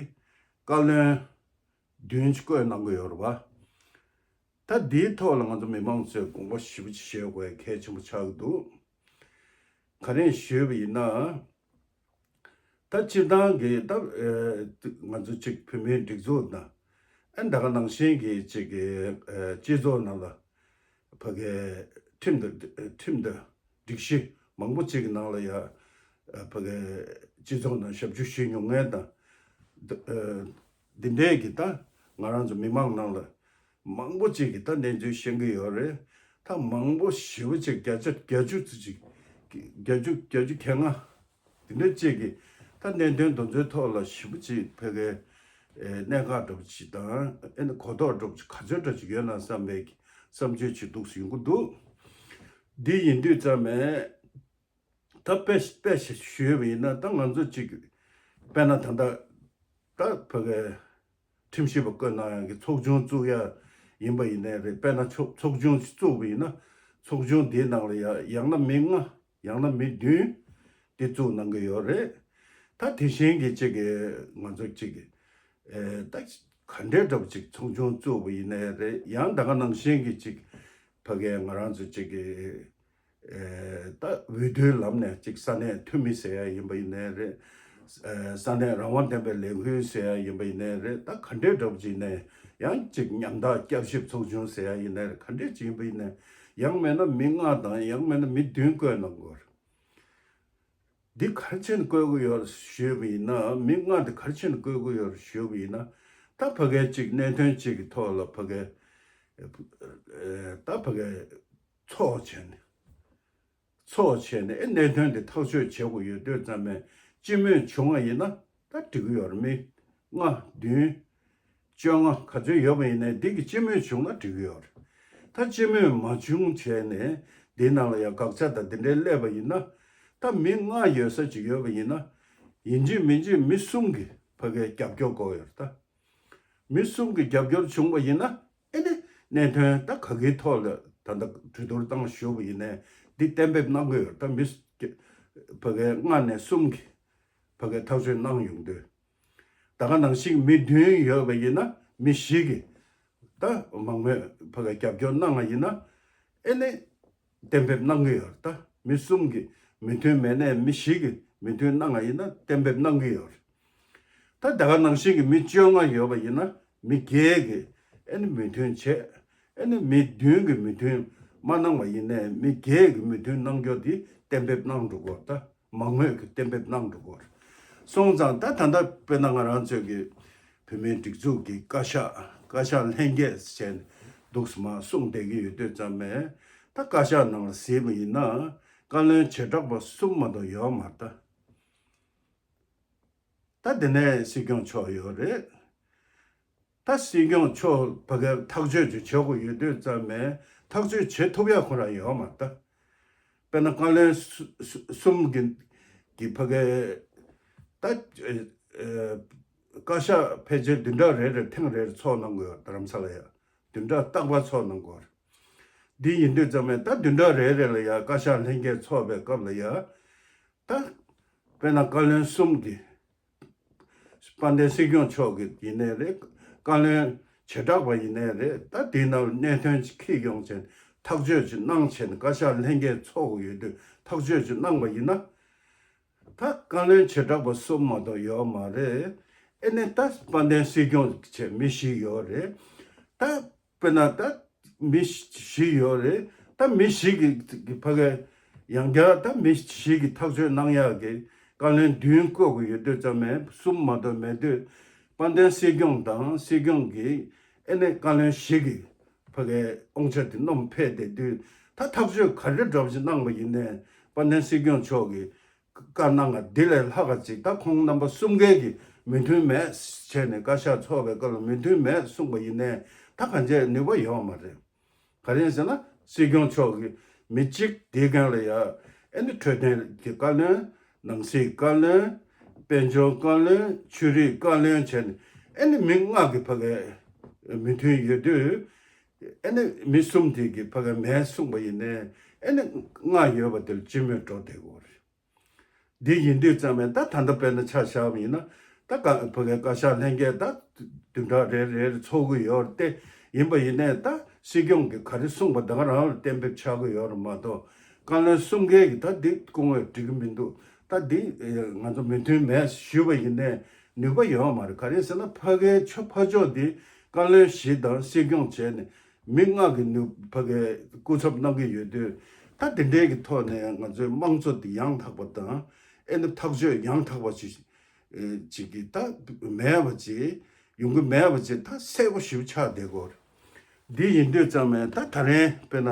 བཀའ་བློན་བདུན་ཅིག་བསྐོས་གནང་གི་ཡོད་རེད་པ། ད་འདིའི་ཐོག་ལ་ང་ཚོ་མི་མང་ཚོས་དགོངས་པ་ཞེ་པོ་ཅིག་བཞེས་དགོས་གལ་ཆེན་པོ་ཆགས་ཀྱི་འདུག་ག་རེ་ཞུས་པ་ཡིན་ན། ད་སྤྱིར་བཏང་གི་ད་ང་ཚོ་གཅིག་བོད་མིའི་སྒྲིག་འཛུགས་དང་། ཨ་ད་ག་ནང་བཞིན་གྱི་གཅིག་གི་སྤྱི་ཚོགས་ནང་ལ་ཕ་གའི་ཁྲིམས་དང་ཁྲིམས་དང་སྒྲིག་གཞི་མང་པོ་ཅིག་གི་ནང་ལ་ཡ་ཕ་གའི་སྤྱི་ཚོགས་ནང་ཞབས་ཞུ་ཞུས་མྱོང་མཁན་དང་། འདི་འདྲས་ཀྱི་ད་ང་རང་ཚོ་མི་མང་ནང་ལ་མང་པོ་ཅིག་གིས་ད་གནས་ཚུལ་ཤེས་ཀྱི་ཡོད་རེད། ད་མང་པོ་ཞེ་པོ་ཅིག་བརྒྱ་ཆ་བརྒྱད་ཅུ་ཙམ་ཅིག་བརྒྱད་ཅུ་བརྒྱད་ཅུ་གྱ་ལྔ་དེ་འདྲ་ཅིག་གིས་ད་གནད་དོན་དེ་ཚོའི་ཐོག་ལ་ཞེ་པོ་ཅིག་ཕ་གའི་གནད་འགག་འདྲ་པོ་ཅིག་དང་། ཨེ་ནི་གོ་རྟོགས་འདྲ་པོ་ཅིག་ག་ཚོད་འདྲ་ཅིག་ཡོད་ན་བསམ་པའི་བསམ་ཚུལ་ཅིག་འདུག་སེ་ཡོང་གི་འདུག་འདི་ཡིན་དུས་ཙམ་ནས། ད་དཔེ་དཔེ་ཞིག་ཞུས་པ་ཡིན་ན། ད་ང་ཚོ་གཅིག་དཔེར་ན་ད་ལྟ་ད་ཕ་གའི་ཁྲིམས་ཞིབ་པ་བསྐོས་གནང་ཡག་གི་ཚོགས་ཆུང་བཙུགས་ཡ་ཡིན་པ་ཡིན་ནའི་རེད། དཔེར་ན་ཚོགས་ཚོགས་ཆུང་ཞིག་བཙུགས་པ་ཡིན་ན། ཚོགས་ཆུང་དེའི་ནང་ལ་ཡ་ཡང་ན་མི་ལྔ་ཡང་ན་མི་བདུན་དེ་བཙུགས་གནང་གི་ཡོད་རེད། ད་དེ་བཞིན་གྱི་གཅིག་གི་ང་ཚོ་གཅིག་གི་ཨེ་ད་ག་འདྲའི་འདྲ་པོ་ཅིག་ཚོགས་ཆུང་བཙུགས་པ་ཡིན་ནའི་རེད། ཡང་ད་ག་ནང་བཞིན་གྱི་གཅིག་ཕ་གའི་ང་རང་ཚོ་གཅིག་གི་ཨེ་ད་འོས་བསྡུའི་ལམ་ནས་གཅིག་ས་གནས་འཐུས་མི་ཟེར་ཡ་ཡིན་པ་ཡིན་ནའི་རེད། ཨེ་ས་གནས་རང་དབང་ལྡན་པའི་ལས་འགུལ་ཟེར་ཡ་ཡིན་པ་ཡིན་ནའི་རེད། ད་ག་འདྲའི་འདྲ་པོ་ཅིག་ནས་ཡང་གཅིག་ཉམ་ཐག་བསྐྱར་ཞིབ་ཚོགས་ཆུང་ཟེར་ཡ་ཡིན་ནའི་རེད། ག་འདྲས་ཅིག་ཡིན་པ་ཡིན་ནའི་ཡང་མེད་ན་མི་ལྔ་དང་ཡང་མེད་ན་མི་བདུན་བསྐོས་གནང་དགོས། འདི་ག་རེ་བྱས་ནས་བསྐོས་ཀྱི་ཡོད་ཞུས་པ་ཡིན་ན། མི་ལྔ་འདི་ག་རེ་བྱས་ནས་བསྐོས་ཀྱི་ཡོད་ཞུས་པ་ཡིན་ན། ད་ཕ་གའི་གཅིག་གནད་དོན་གཅིག་གི་ཐོག་ལ་ཕ་གའི་ཨེ་ད་ཕ་གའི་ཚོགས་བྱས་ནས་ཚོགས་བྱས་ནས་ཨེ་གནད་དོན་འདི་ཐག་གཅོད་བྱེད་དགོས་ཡོད་དུས་ཙམ་ནས་སྤྱི་མོས་བྱུང་བ་ཡིན་ན་ད་འགྲིག་གི་ཡོད་རེད། མི་ལྔ་བདུན་བཅོ་ལྔ་ག་ཚོད་ཡོད་པ་ཡིན་ནའི་འདི་གི་སྤྱི་མོས་བྱུང་ན་འགྲིག་གི་ཡོད་རེད། ད་སྤྱི་མོས་མ་བྱུང་བྱས་ནས་འདི་ནང་ལ་ཡང་དགག་བྱ་དང་འདི་འདྲའི་སླེབས་པ་ཡིན་ན། ད་མི་ལྔ་ཡོད་ས་ཅིག་ཡོད་པ་ཡིན་ན། ཡིན་གཅིག་མིན་གཅིག་མི་གསུམ་གྱིས་ ཕ་གིའི་རྒྱབ་སྐྱོར་དགོས་ཡོད་རེད་ད། མི་གསུམ་གྱི་རྒྱབ་སྐྱོར་བྱུང་བ་ཡིན་ན། ཨེ་ནི་གནད་དོན་ད་ག་གེའི་ཐོག་ལ་ད་ལྟ་གྲོས་བསྡུར་བཏང་ཞུ་བ་ཡིན་ནའི་འདི་གཏན་འབེབས་གནང་དགོས་ཡོད་རེད་ད། མི་ཕ་གིའི་ལྔ་ནས་གསུམ་གྱི་ཕ་གིའི་ཐག་གཅོད་གནང་ཡོང་དུས། ད་ག་ནང་བཞིན་མི་བདུན་ཡོད་པ་ཡིན་ན་མི་བཞི་གིས་ད་མང་མོས་ཕ་གིའི་རྒྱབ་སྐྱོར་གནང་བ་ཡིན་ན། ཨེ་ནི་གཏན་འབེབས་གནང་གི་ཡོད་རེད་ད། མི་གསུམ་གྱིས་མོས་མཐུན་མེད་ནའི་མི་བཞི་གིས་མོས་མཐུན་གནང་བ་ཡིན་ན་གཏན་འབེབས་གནང་གི་ཡོད་རེད། ད་ད་ག་ནང་བཞིན་གྱི་མི་བཅོ་ལྔ་ཡོད་པ་ཡིན་ན་མི་བརྒྱད་ཀྱིས་ཨེ་ནི་མོས་མཐུན་བྱས། ཨེ་ནི་མི་བདུན་གྱིས་མོས་མཐུན་མ་གནང་བ་ཡིན་ནའི་མི་བརྒྱད་ཀྱིས་མོས་མཐུན་གནང་རྒྱུ་དེ་གཏན་འབེབས་གནང་འགྲོ་དགོས་རེད་ད། མང་མོས་ཀྱི་གཏན་འབེབས་གནང་འགྲོ་དགོས་རེད། སོང་ཙང་ད་ད་ལྟ་དཔེར་ན་ང་རང་ཚོའི་གི་བོད་མིའི་སྒྲིག་འཛུགས་ཀྱི་བཀའ་ཤག་བཀའ་ཤག་ལྷན་རྒྱས་བྱས་ནས་འདུག་སེ་མར་གསུངས་བསྡད་ཀྱི་ཡོད་དུས་ཙམ་པས། ད་བཀའ་ཤག་ནང་ལ་གཟིགས་པ་ཡིན་ན་བཀའ་བློན་བྱེ་བྲག་པ་གསུམ་མ་གཏོགས་ཡོད་མ་རེད་ད། ད་དེ་ནས་སྲིད་སྐྱོང་མཆོག་ཡོད་རེད། ད་སྲིད་སྐྱོང་མཆོག་ཕ་གིར་ཐག་གཅོད་ཅིག་བྱེད་དགོས་ཡོད་དུས་ཙམ་པས་ཐག་གཅོད་བྱེད་ཐུབ་ཡག་ཁོ་རང་ཡོད་མ་རེད་ད། དཔེར་ན་བཀའ་བློན་གསུ་གསུ་གསུམ་གྱི་གི་ཕ་གིའི་ད་ཨེ་ཨེ་བཀའ་ཤག་ཕལ་ཆེར་བདུན་ཕྲག་རེ་རེར་ཐེངས་རེར་ཚོགས་གནང་དགོས་ཡོད་རྡ་རམ་ས་ལ་ཡ། བདུན་ཕྲག་རྟག་པར་ཚོགས་གནང་དགོས་རེད། འདི་ཡིན་དུས་ཙམ་པས་ད་བདུན་ཕྲག་རེ་རེ་ལ་ཡ་བཀའ་ཤག་ལྷན་རྒྱས་ཚོགས་པའི་སྐབས་ལ་ཡ། ད་དཔེར་ན་བཀའ་བློན་གསུམ་གྱི་དཔལ་ལྡན་སྲིད་སྐྱོང་མཆོག་གི་ཡིན་ནའི་རེད། བཀའ་བློན་བྱེ་བྲག་པ་ཡིན་ནའི་རེད། ད་དེའི་ནང་གནད་དོན་ཅིག་འཁྱེར་ཡོང་བྱས་ནས་ཐག་གཅོད་ཅིག་གནང་བྱས་ནས་བཀའ་ཤག་ལྷན་རྒྱས་ཚོགས་དགོས་ཡོད་དུས་ཐག་གཅོད་ཅིག་གནང་བ་ཡིན་ན། ད་བཀའ་བློན་བྱེ་བྲག་པ་གསུམ་མ་གཏོགས་ཡོད་མ་རེད། ཨེ་ནས་ད་དཔལ་ལྡན་སྲིད་སྐྱོང་བྱས་མི་བཞི་ཡོད་རེད། ད་དཔེར་ན་ད་མི་བཞི་ཡོད་རེད། ད་མི་བཞི་གི་གི་ཕ་གི་ཡང་བསྐྱར་ད་མི་བཞི་གི་ཐག་གཅོད་གནང་ཡག་གི་བཀའ་བློན་བདུན་བསྐོ་དགོས་ཡོད་དུས་ཙམ་ནས་གསུམ་མ་གཏོགས་མེད་དུས། དཔལ་ལྡན་སྲིད་སྐྱོང་དང་སྲིད་སྐྱོང་གི་ཨེ་ནས་བཀའ་བློན་བཞི་གི་ཕ་གི་དབང་ཆ་དེ་བསྣམས་ཕེབས་བསྡད་དུས། ད་ཐག་གཅོད་ག་རེ་འདྲ་པོ་ཞིག་གནང་བ་ཡིན་ནའི་དཔལ་ལྡན་སྲིད་སྐྱོང་མཆོག་གི་བཀའ་གནང་བ་འདི་ལས་ལྷག་ག་ཅིག་ད་ཁོང་རྣམ་པ་གསུམ་ཀའི་གི་མོས་མཐུན་མེད་བྱས་ནས་བཀའ་ཤག་ཚོགས་པའི་སྐབས་ལ་མོས་མཐུན་མེད་གསུངས་པ་ཡིན་ནའི་ད་གང་བྱས་ནུས་པ་ཡོད་མ་རེད། ག་རེ་ཡིན་ཟེར་ན་སྲིད་སྐྱོང་མཆོག་གི་མི་གཅིག་དེའི་སྒང་ལ་ཡ་ཨེ་ནི་འཕྲོད་བསྟེན་གྱི་བཀའ་བློན། ནང་སྲིད་བཀའ་བློན། དཔལ་འབྱོར་བཀའ་བློན། ཆོས་རིག་བཀའ་བློན་བྱས་ནས་ཨེ་ནི་མི་ལྔ་གི་ཕ་གི་མོས་མཐུན་ཡོད་དུས། ཨེ་ནི་མི་གསུམ་དེ་གི་ཕ་གི་མེད་གསུངས་པ་ཡིན་ནའི་ཨེ་ནི་ལྔ་ཡོད་པ་དེ་ལ་སྤྱི་མོས་འགྲོ་བསྡད་ཡོད་རེད། འདི་ཡིན་དུས་ཙམ་པས་ད་ད་ལྟ་དཔེར་ན་ཆ་བཞག་པ་ཡིན་ན་ད་བཀའ་ཕ་གི་བཀའ་ཤག་ལྷན་རྒྱས་ད་བདུན་ཕྲག་རེ་རེར་ཚོགས་ཀྱི་ཡོད་རེད་དེ། ཡིན་པ་ཡིན་ནའི་ད་སྲིད་སྐྱོང་གིས་ག་རེ་གསུངས་པ་ད་ག་རང་ལ་གཏན་འབེབས་ཆགས་ཀྱི་ཡོད་རེད་མ་གཏོགས། བཀའ་བློན་གསུམ་ཀའི་གི་ད་འདི་སྐུ་ངོས་འགྲིག་གི་མི་འདུག་ད་འདི་ང་ཚོ་མོས་མཐུན་མེད་ཞུས་པ་ཡིན་ནའི་ནུས་པ་ཡོད་མ་རེད། ག་རེ་ཟེར་ན་ཕ་གིའི་ཆོས་ཕ་ཕྱོགས་འདི་བཀའ་བློན་བཞི་དང་སྲིད་སྐྱོང་བྱས་ནས་མི་ལྔ་གི་ནུས་ཕ་གིའི་སྐུ་ཚབ་གནང་གི་ཡོད་དུས། ད་འདི་འདྲའི་གི་ཐོག་ནས་ང་ཚོའི་དམངས་གཙོ་འདི་ཡང་དག་པ་དང་ཨེ་ནི་ཐག་གཅོད་ཡང་དག་པ་ཞིག་ཅིག་གི་ད་མེད་པ་ཅིག་ཡོང་གི་མེད་པ་ཅིག་ད་གསལ་པོ་ཞིག་ཆགས་བསྡད་ཡོད་རེད། འདི་ཡིན་དུས་ཙམ་པས་ད་ད་རིང་དཔེར་ན་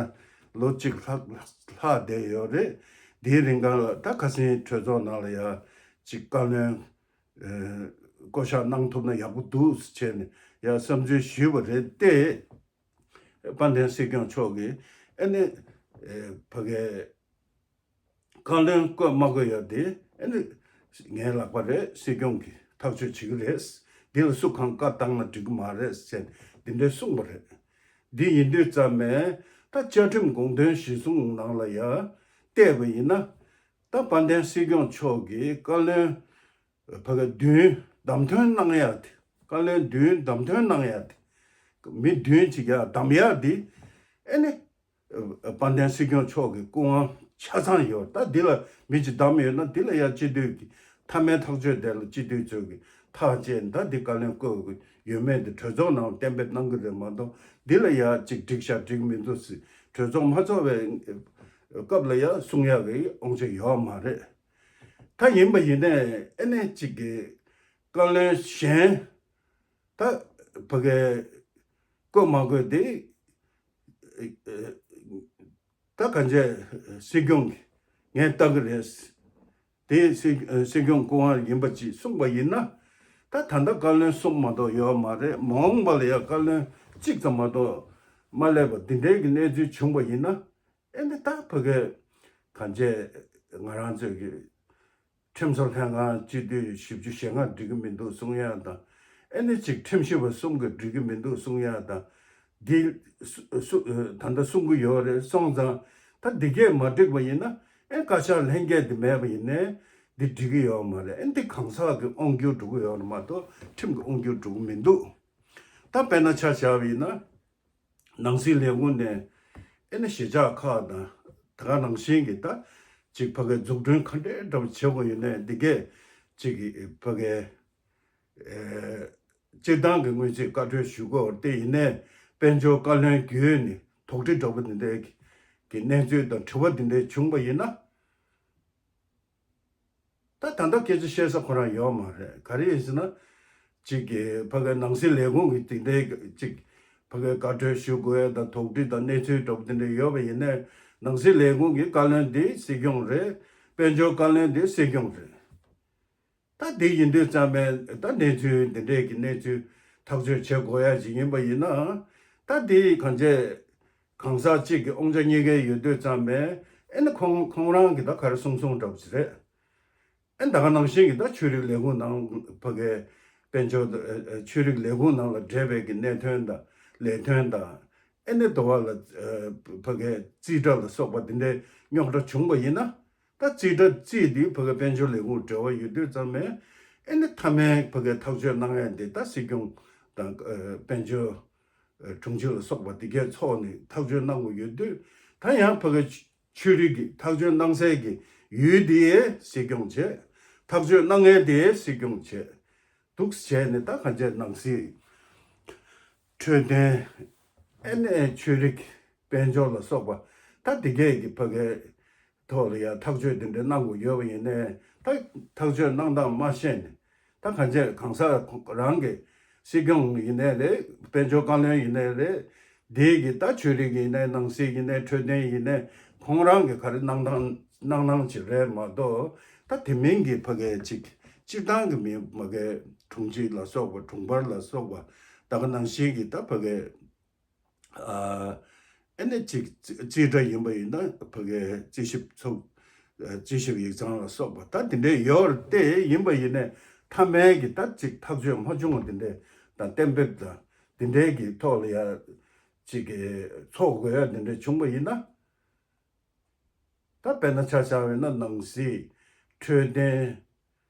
ལོ་གཅིག་ལྷག་ལྷག་བསྡད་ཡོད་རེད། འདིའི་རིང་གང་ལ་ད་ཁ་སང་གྲོས་ཚོགས་ནང་ལ་ཡ་ཅིག་བཀའ་བློན་བསྐོ་བཞག་གནང་ཐུབ་ན་ཡག་པོ་འདུག་ཟེར་བྱས་ནས་ཡ་བསམ་ཚུལ་ཞུས་པ་རེད་དེ། དཔལ་ལྡན་སྲིད་སྐྱོང་མཆོག་གིས་ཨེ་ནི་ཕ་གིའི་བཀའ་བློན་བསྐོས་མ་བསྐོས་ཡ་དེ་ཨེ་ནི་ངའི་ལག་པ་རེད། སྲིད་སྐྱོང་གིས་ཐག་གཅོད་བྱེད་ཀྱི་རེད། འདི་ལ་སུ་གང་བཀའ་བཏང་ན་འགྲིག་གི་མ་རེད་ཟེར་འདི་འདྲ་གསུངས་པ་རེད། འདི་ཡིན་དུས་ཙམ་པས་ད་བཅའ་ཁྲིམས་དགོངས་དོན་གཞིར་བཟུང་ནང་ལ་ཡ་བལྟས་པ་ཡིན་ན། ད་དཔལ་ལྡན་སྲིད་སྐྱོང་མཆོག་གིས་བཀའ་བློན་ཕ་གི་བདུན་བདམས་ཐོན་གནང་ཡ་དེ། བཀའ་བློན་བདུན་བདམས་ཐོན་གནང་ཡ་དེ། མི་བདུན་ཅིག་ཡ་བདམས་ཡ་དེ། ཨེ་ནི། དཔལ་ལྡན་སྲིད་སྐྱོང་མཆོག་གི་སྐུ་དབང་ཆ་ཚང་ཡོད། ད་འདི་ལ་མི་གཅིག་བདམས་ཡོད་ན་འདི་ལ་ཡ་སྤྱི་འཐུས་ཀྱི་མཐའ་མའི་ཐག་གཅོད་དེ་ལ་སྤྱི་འཐུས་ཚོས་ཀྱི་ཐག་བཅད་ད་འདི་བཀའ་བློན་བསྐོ་དགོས་ཡོད་མེད་དེ་གྲོས་ཚོགས་ནང་གཏན་འབེབས་གནང་གི་རེད་མ་གཏོགས། འདི་ལ་ཡ་གཅིག་འགྲིག་ཤག་འགྲིག་མི་འདུག་ཟེར་གྲོས་ཚོགས་མ་ཚོགས་པའི་སྐབས་ལ་ཡ་གསུང་ཡག་གི་དབང་ཆ་ཡོད་མ་རེད། ད་ཡིན་པ་ཡིན་ནའི་ཨེ་ནས་གཅིག་གི་བཀའ་བློན་གཞན་ད་ཕ་གི་བསྐོ་མ་དགོས་དེ། ད་གང་བྱས་སྲིད་སྐྱོང་གིས་ངས་ལྟ་གི་རེད། དེ་སྲིད་སྲིད་སྐྱོང་སྐུ་དབང་ཡིན་པ་ཅིག་གསུངས་པ་ཡིན་ན། ད་ད་ལྟ་བཀའ་བློན་གསུམ་མ་གཏོགས་ཡོད་མ་རེད། མ་འོངས་པ་ལ་ཡང་བཀའ་བློན་གཅིག་ཙམ་མ་གཏོགས་མ་སླེབས་པ་འདི་འདྲའི་གི་གནས་ཚུལ་བྱུང་བ་ཡིན་ན། ཨེ་འདི་ད་ཕ་གི་གང་བྱས་ང་རང་ཚོས་ཀྱི་ ཁྲིམས་བཟོ་ལྷན་ཁང་སྤྱི་འཐུས་བཞི་བཅུ་ཞེ་ལྔ་འགྲིག་གི་མི་འདུག་གསུང་ཡ་དང་། ཨེ་ནི་ཅིག་ཁྲིམས་ཞིབ་པ་གསུམ་གྱིས་འགྲིག་གི་མི་འདུག་གསུང་ཡ་དང་། འདི་སུ་སུ་ད་ལྟ་གསུང་གི་ཡོད་རེད། སོང་ཙང་ད་འདི་གས་མ་འགྲིག་པ་ཡིན་ན། ཨེ་བཀའ་ཤག་ལྷན་རྒྱས་འདི་མེད་པ་ཡིན་ནའི་འདི་འགྲིག་གི་ཡོད་མ་རེད། ཨེ་འདི་གང་ཟག་གི་དབང་སྒྱུར་འགྲོ་གི་ཡོད་རེད་མ་གཏོགས་ཁྲིམས་ཀྱི་དབང་སྒྱུར་འགྲོ་གི་མི་འདུག་ད་དཔེར་ན་ཆ་བཞག་པ་ཡིན་ན། ནང་སྲིད་ལས་ཁུངས་ནས་ཨེ་ནི་གཞིས་ཆགས་ཁག་དང་ད་ག་ནང་བཞིན་གྱི་ད་ཅིག་ཕ་གའི་འཛུགས་སྐྲུན་ག་འདྲའི་འདྲ་པོ་བྱེད་དགོས་ཡོད་ནའི་འདི་གས་ཅིག་གི་ཕ་གའི་ཨེ་སྤྱིར་བཏང་གི་སྔོན་རྩིས་བཀའ་འཁྲོལ་ཞུ་དགོས་ཏེ། ཡིན་ནའི་དཔལ་འབྱོར་བཀའ་བློན་བརྒྱུད་ནས་དོགས་འདྲི་འདྲ་པོ་འདི་འདྲའི་གི་གནས་ཚུལ་དང་དྲི་བ་འདི་འདྲའི་བྱུང་པ་ཡིན་ན། ད་ད་ལྟ་སྐད་ཆ་བཤད་ས་ཁོ་རང་ཡོད་མ་རེད། ག་རེ་ཡིན་ཟེར་ན། གཅིག་གི་ཕ་གའི་ནང་སྲིད་ལས་ཁུངས་ཀྱི་དེ་འདྲའི་གཅིག་ཕ་གའི་བཀའ་འཁྲོལ་ཞུ་དགོས་ཡ་དང་དོགས་འདྲི་དང་གནས་ཚུལ་འདྲ་པོ་དེ་འདྲ་ཡོད་པ་ཡིན་ནའི། ནང་སྲིད་ལས་ཁུངས་ཀྱི་བཀའ་བློན་དེ་སྲིད་སྐྱོང་རེད། དཔལ་འབྱོར་བཀའ་བློན་དེ་སྲིད་སྐྱོང་རེད། ད་དེ་ཡིན་དུས་ཙམ་པས་ད་གནས་ཚུལ་འདི་འདྲའི་གི་གནས་ཚུལ་ཐག་གཅོད་བྱེད་དགོས་ཡ་ཅིག་ཡིན་པ་ཡིན་ན། ད་དེ་གང་བྱས་གང་ཟག་གཅིག་གི་དབང་ཆ་གཉིས་ཀའི་ཡོད་དུས་ཙམ་པས། ཨེ་ནི་ཁོང་ཁོང་རང་གི་ད་ག་རེ་གསུང་གསུང་འདྲ་པོ་ཅིག་རེད། ཨེ་ད་ག་ནང་བཞིན་གྱི་ད་ཆོས་རིག་ལས་ཁུངས་ནང་ཕ་གའི་དཔལ་འབྱོར་ཨ་ཨ་ཆོས་རིག་ལས་ཁུངས་ནང་ལ་འབྲེལ་བའི་གི་གནད་དོན་དང་ལས་དོན་དང་། ཨེ་ནི་དོ་བ་ལ་ཨ་ཕ་གའི་རྩིས་ཁྲ་ལ་སོགས་པ་འདི་འདྲའི་རྙོག་དྲ་བྱུང་པ་ཡིན་ན། ད་རྩིས་ཁྲ་རྩིས་འདི་ཕ་གའི་དཔལ་འབྱོར་ལས་ཁུངས་འབྲེལ་བ་ཡོད་དུས་ཙམ་པས། ཨེ་ནི་མཐའ་མའི་ཕ་གའི་ཐག་གཅོད་གནང་ཡ་འདི་ད་སྲིད་སྐྱོང་དང་ཨ་དཔལ་འབྱོར་ཨ་དྲུང་ཆེ་ལ་སོགས་པ་འདི་གའི་ཚོགས་ནས་ཐག་གཅོད་གནང་དགོས་ཡོད་དུས། ད་ཡང་ཕ་གའི་ཆོས་རིག་གི་ཐག་གཅོད་གནང་སའི་གི་ཡུལ་དེའི་སྲིད་སྐྱོང་བྱས། ཐག་གཅོད་གནང་མཁན་དེའི་སྲིད་སྐྱོང་བྱས། འདུག་བྱས་ནས་ད་གང་བྱས་ནང་སྲིད་འཕྲོད་བསྟེན། ཨེ་ནས་ཆོས་རིག་དཔལ་འབྱོར་ལ་སོགས་པ། ད་འདི་གས་ཀྱི་ཕ་གའི་ཐོག་ལ་ཡང་ཐག་གཅོད་འདི་འདྲ་གནང་དགོས་ཡོད་པ་ཡིན་ནའི། ད་ཐག་གཅོད་གནང་སྟངས་མ་ཤེས་ནས། ད་གང་བྱས་གང་ཟག་རང་གི་སྲིད་སྐྱོང་ཡིན་ནའི་རེད། དཔལ་འབྱོར་བཀའ་བློན་ཡིན་ནའི་རེད། དེའི་གི་ད་ཆོས་རིག་ཡིན་ནའི་ནང་སྲིད་ཡིན་ནའི་འཕྲོད་བསྟེན་ཡིན་ནའི་ཁོང་རང་གི་ག་རེ་གནང་སྟངས་གནང་སྟངས་ཅིག་རེད་མ་གཏོགས། ད་དེ་མིན་གྱི་ཕ་གའི་ཅིག་སྤྱིར་བཏང་གི་མི་མ་གའི་དྲུང་ཆེ་ལ་སོགས་པ་དྲུང་འཕར་ལ་སོགས་པ། ད་ག་ནང་བཞིན་གྱི་ད་ཕ་གའི་ཨ་ཨེ་ནས་ཅིག་རྩིས་རྩིས་ཁྲ་ཡིན་པ་ཡིན་ན་ཕ་གའི་རྩིས་ཞིབ་ཚོགས་རྩིས་ཞིབ་ཡིག་ཚང་ལ་སོགས་པ་ད་དེ་འདྲའི་ཡོད་རེད་དེ། ཡིན་པ་ཡིན་ནས་མཐའ་མའི་གི་ད་ཅིག་ཐག་གཅོད་མ་བྱུང་བ་དེ་འདྲའི་དང་གཏན་འབེབས་དང་དེ་འདྲའི་གི་ཐོག་ལ་ཡ་ཅིག་གི་ཚོགས་དགོས་ཡ་དེ་འདྲ་བྱུང་པ་ཡིན་ན། ད་དཔེར་ན་ཆ་བཞག་པ་ཡིན་ན་ནང་སྲིད། འཕྲོད་བསྟེན།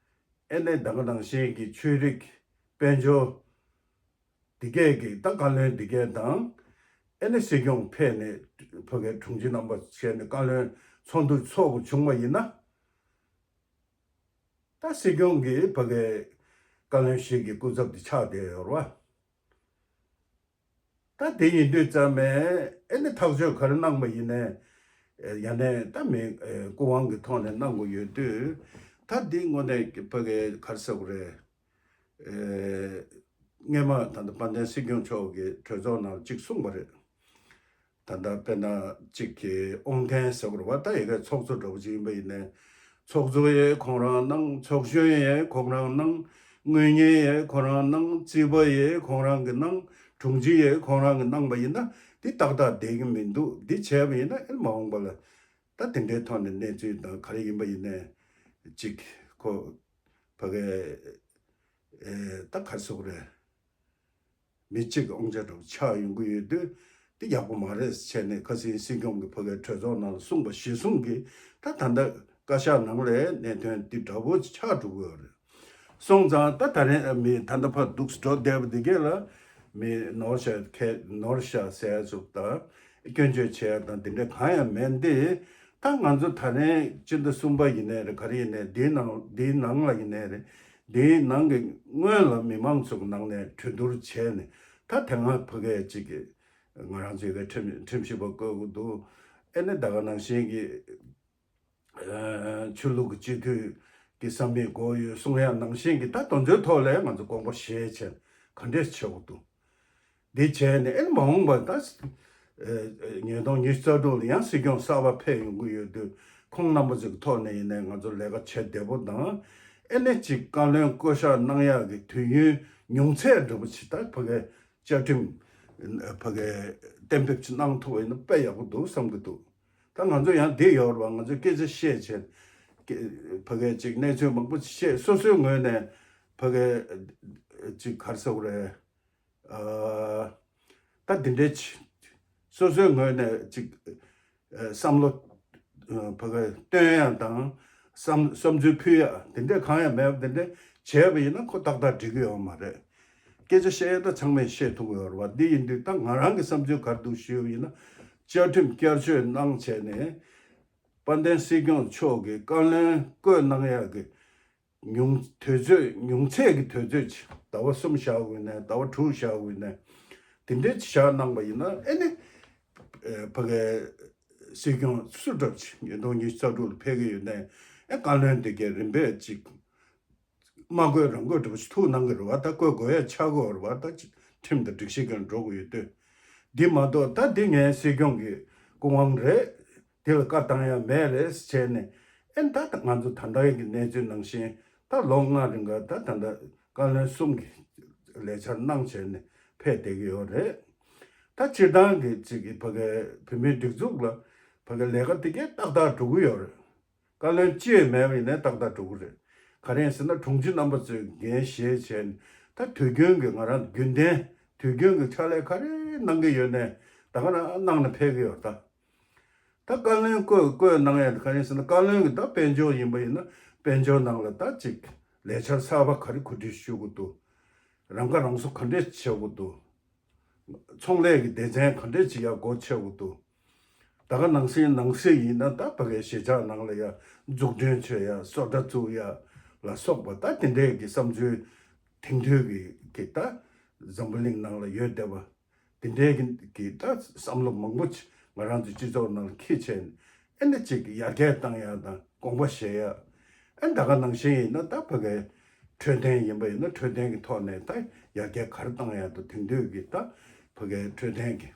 ཨེ་ནས་ད་ག་ནང་བཞིན་གྱི་ཆོས་རིག་དཔལ་འབྱོར། འདི་གས་ཀྱི་ད་བཀའ་བློན་འདི་གས་དང་། ཨེ་ནས་སྲིད་སྐྱོང་ཕེབས་ནས་ཕ་གའི་དྲུང་ཆེ་རྣམ་པ་བྱས་ནས་བཀའ་བློན་ཚོགས་འདུ་ཚོགས་དགོས་བྱུང་བ་ཡིན་ན། ད་སྲིད་སྐྱོང་གིས་ཕ་གའི་བཀའ་བློན་ཞིག་གི་སྐུ་ཚབ་དེ་ཆགས་བསྡད་ཡོད་རེད་བ། ད་དེ་ཡིན་དུས་ཙམ་པས་ཨེ་ནི་ཐག་གཅོད་ག་རེ་གནང་པ་ཡིན་ནའི། ཡང་ནས་ད་མི་སྐུ་དབང་གི་ཐོག་ནས་གནང་དགོས་ཡོད་དུས། ད་འདི་དངོས་གནས་ཕ་གའི་ག་རེ་ཟེར་དགོས་རེད། སྔས་མ་ད་ལྟ་དཔལ་ལྡན་སྲིད་སྐྱོང་མཆོག་གིས་གྲོས་ཚོགས་ནང་གཅིག་གསུངས་པ་རེད། ད་ལྟ་དཔེར་ན་གཅིག་གི་དབང་ལྡན་ཟེར་དགོས་རེད་བ། ད་ཡ་གའི་ཚོགས་གཙོ་འདྲ་པོ་ཅིག་ཡིན་པ་ཡིན་ནའི། ཚོགས་གཙོ་ཡས་ཁོང་རང་གནང་། ཚོགས་གཞོན་ཡས་ཁོང་རང་གནང་། དངུལ་གཉེར་ཡས་ཁོང་རང་གནང་། རྩིས་པ་ཡས་ཁོང་རང་གིས་གནང་། དྲུང་ཆེ་ཡས་ཁོང་རང་གིས་གནང་པ་ཡིན་ན་འདི་ཏག་ཏག་བསྡད་ཀྱི་མི་འདུག་འདི་བྱས་པ་ཡིན་ན་ཨེ་མ་འོངས་པ་ལ་ད་དེ་འདྲའི་ཐོག་ནས་གནས་ཚུལ་དང་ག་རེ་ཡིན་པ་ཡིན་ནའི་གཅིག་ཁོ་ཕ་གའི་ཨེ་ད་ག་རེ་ཟེར་དགོས་རེད། མི་གཅིག་གི་དབང་ཆ་འདྲ་པོ་ཆགས་ཡོང་གི་ཡོད་དུས། འདི་ཡག་པོ་མ་རེད་བྱས་ནས་ཁ་སང་སྲིད་སྐྱོང་གིས་ཕ་གའི་གྲོས་ཚོགས་ནང་ལ་གསུངས་པ་གཞིར་བཟུང་གིས། ད་ད་ལྟ་བཀའ་ཤག་ནང་ལ་གནད་དོན་འདི་འདྲ་པོ་ཆགས་འགྲོ་གི་ཡོད་རེད། སོང་ཙང་ད་ད་རེས་མི་ད་ལྟ་ཕར་འདུག་འགྲོ་བསྡད་པ་འདི་གས་ལ་མི་ནོར་ཤ་ཁས་ནོར་ཤ་ཟས་ཟུག་དང་སྐྱོན་བརྗོད་བྱས་དང་འདི་འདྲ་གང་ཡང་མེད་འདི། ད་ང་ཚོ་ད་རེས་སྤྱི་ཟླ་གསུམ་པ་ཡིན་ནའི་རེད། ག་རེ་ཡིན་ནའི་འདིའི་ནང་འདིའི་ནང་ལ་ཡིན་ནའི་རེད། འདིའི་ནང་གི་སྔོན་ལ་མི་མང་ཚོ་གི་ནང་ནས་གྲོས་བསྡུར་བྱས་ནས། ད་དེ་སྔ་ཕ་གའི་གཅིག་གི་ང་རང་ཚོའི་གི་ཁྲིམས་ཁྲིམས་ཞིབ་པ་བསྐོ་དགོས་འདུག་ཨེ་ནས་ད་ག་ནང་བཞིན་གྱི་ཆོས་ལུགས་ཀྱི་སྤྱི་འཐུས་ཀྱི་བསམ་པའི་སྒོ་ཡོད་གསུང་ཡ་ནང་བཞིན་གྱི་ད་དེ་ཚོའི་ཐོག་ལ་ང་ཚོ་དགོངས་པ་བཞེས་བྱས་ག་འདྲས་བྱེད་དགོས་འདུག་འདི་བྱས་ནས་ཨེ་མ་འོངས་པ་ད་ཉིས་སྟོང་ཉི་ཤུ་རྩ་དྲུག་ལ་ཡང་སྲིད་སྐྱོང་གསར་པ་ཕེབས་ཡོང་གི་ཡོད་དུས། ཁོང་རྣམ་པ་ཚོའི་ཐོག་ནས་ཡིན་ནའི་ང་ཚོ་ལས་ཀ་བྱེད་བདེ་པོ་དང་། ཨེ་ནས་ཅིག་བཀའ་བློན་བསྐོ་གཞག་གནང་ཡག་གི་དུས་ཡུན་ཉུང་ཚད་འདྲ་པོ་ཅིག་ད་ཕ་གའི་བཅའ་ཁྲིམས་ཕ་གའི་གཏན་འབེབས་ཅིག་གནང་ཐུབ་པ་ཡིན་ན་དཔེ་ཡག་པོ་འདུག་བསམ་གྱི་འདུག་ད་ང་ཚོ་ཡང་འདི་ཡོད་རེད་བ། ང་ཚོས་སྐད་ཆ་བཤད་བྱས། ཕ་གིའི་ཅིག་གནས་ཚུལ་མང་པོ་བཤད། སོ་སོའི་ངོས་ནས་ཕ་གིའི་ཅིག་ག་རེ་ཟེར་དགོས་རེད། ཨ། ད་འདི་འདྲའི་ཆ་སོ་སོའི་ངོས་ནས་ཅིག་ཨ་བསམ་བློ་ཨ་ཕ་གི་བཏོན་ཡ་དང་བསམ་བསམ་ཚུལ་ཕུལ་ཡ་འདི་འདྲ་གང་ཡང་མེད་པ་འདི་འདྲ་བྱས་པ་ཡིན་ན་ཁོ་ཏག་ཏག་འགྲིག་གི་ཡོད་མ་རེད། སྐད་ཆ་བཤད་ཡ་ད་ཚང་མས་བཤད་ཐུབ་ཀྱི་ཡོད་རེད་བ། འདི་ཡིན་དུས་ད་ང་རང་གི་བསམ་ཚུལ་ག་རེ་འདུག་ཞུས་པ་ཡིན་ན། བཅའ་ཁྲིམས་བསྐྱར་བཅོས་གནང་བྱས་ནས་དཔལ་ལྡན་སྲིད་སྐྱོང་མཆོག་གིས་བཀའ་བློན་བསྐོས་གནང་ཡག་གི་ཉུང་དུས་ཚོད་ཉུང་ཚད་ཀྱི་དུས་ཚོད་ཅིག་ཟླ་བ་གསུམ་བཞག་དགོས་ནས་ཟླ་བ་དྲུག་བཞག་དགོས་ནས་དེ་འདྲའི་བཞག་གནང་པ་ཡིན་ན། ཨེ་ནི་ཨེ་ཕ་གའི་སྲིད་སྐྱོང་སུ་འདྲ་ཅིག་ཉིས་སྟོང་ཉི་ཤུ་རྩ་དྲུག་ལ་ཕེབས་ཀྱི་ཡོད་ནས། ཨེ་བཀའ་བློན་དེ་གའི་རིམ་པས་ཅིག་མ་བསྐོས་རང་བསྐོས་འདྲ་པོ་ཞིག་ཐུགས་གནང་གི་རེད་བ། ད་བསྐོས་དགོས་ཡ་ཆགས་ཀྱི་ཡོད་རེད་བ། ད་ཅིག་ཁྲིམས་དང་སྒྲིག་གཞི་སྒང་འགྲོ་དགོས་ཡོད་དུས། འདི་མ་གཏོགས་ད་འདི་ངའི་སྲིད་སྐྱོང་གི་སྐུ་དབང་རེད། དེ་ལ་བཀའ་བཏང་ཡ་མེད་རེད་བྱས་ནས། ཨེ་ད་ད་ང་ཚོ་ད་ལྟའི་གི་གནས་ཚུལ་ནང་བཞིན་ད་ལོ་ལྔ་རིང་ག་ད་ད་ལྟ་བཀའ་བློན་གསུམ་གྱི་ལས་འཆར་གནང་བྱས་ནས་ཕེབས་བསྡད་ཀྱི་ཡོད་རེད། ད་སྤྱིར་བཏང་གི་ཅིག་གི་ཕ་གའི་བོད་མིའི་སྒྲིག་འཛུགས་ལ་ཕ་གའི་ལས་ཀ་དེ་གས་ཏག་ཏག་འགྲོ་གི་ཡོད་རེད། བཀའ་བློན་གཅིག་མེད་པ་ཡིན་ནའི་ཏག་ཏག་འགྲོ་གི་རེད། ག་རེ་ཡིན་ཟེར་ན་དྲུང་ཆེ་རྣམ་པ་ཚོས་འགན་བཞེས་བྱས་ནས་ད་དུས་རྒྱུན་གྱི་ང་རང་རྒྱུན་ལྡན་དུས་རྒྱུན་གྱི་ཕྱག་ལས་ག་རེ་གནང་གི་ཡོད་ནའི་ད་ག་རང་གནང་ནས་ཕེབས་ཀྱི་ཡོད་ད། ད་བཀའ་བློན་བསྐོས་བསྐོས་གནང་ཡ་ག་རེ་ཟེར་ན་བཀའ་བློན་གྱི་ད་དཔལ་འབྱོར་ཡིན་པ་ཡིན་ན་དཔལ་འབྱོར་ནང་ལ་ད་ཅིག་ལས་འཆར་གསར་པ་ག་རེ་གོ་སྒྲིག་ཞུ་དགོས་འདུག་རང་ཁ་རང་གསོ་ག་འདྲས་བྱེད་དགོས་འདུག་ཚོང་ལས་ཀྱི་སྡེ་ཚན་ག་འདྲས་ཅིག་ཡར་སྒོ་ཕྱེ་དགོས་འདུག་ད་ག་ནང་བཞིན་ནང་གསེས་ཡིན་ན་ད་ཕ་གའི་གཞིས་ཆགས་ནང་ལ་ཡ་འཛུགས་སྐྲུན་བྱེད་ཡ་བཟོ་གྲྭ་བཙུགས་ཡ་ལ་སོགས་པ་ད་དེ་འདྲས་ཀྱི་བསམ་ཚུལ་དེང་དུས་ཀྱི་གི་ད་འཛམ་བུ་གླིང་ནང་ལ་ཡོད་བསྡད་པ་དེ་འདྲས་ཀྱི་གི་ད་བསམ་བློ་མང་པོ་ཅིག་ང་རང་ཚོའི་སྤྱི་ཚོགས་ནང་ལ་འཁྱེར་བྱས་ནས་ཨེ་ནི་ཅིག་ཡར་རྒྱས་བཏང་ཡ་དང་དགོངས་པ་བཞེས་ཡ། ཨ་ད་ག་ནང་བཞིན་ཡིན་ན་ད་ཕ་གའི་འཕྲོད་བསྟེན་ཡིན་པ་ཡིན་ན་འཕྲོད་བསྟེན་གྱི་ཐོག་ནས་ད་ཡར་རྒྱས་ག་རེ་བཏང་ཡག་འདུག་དེང་དུས་ཀྱི་ད་ཕ་གའི་འཕྲོད་བསྟེན་གྱི་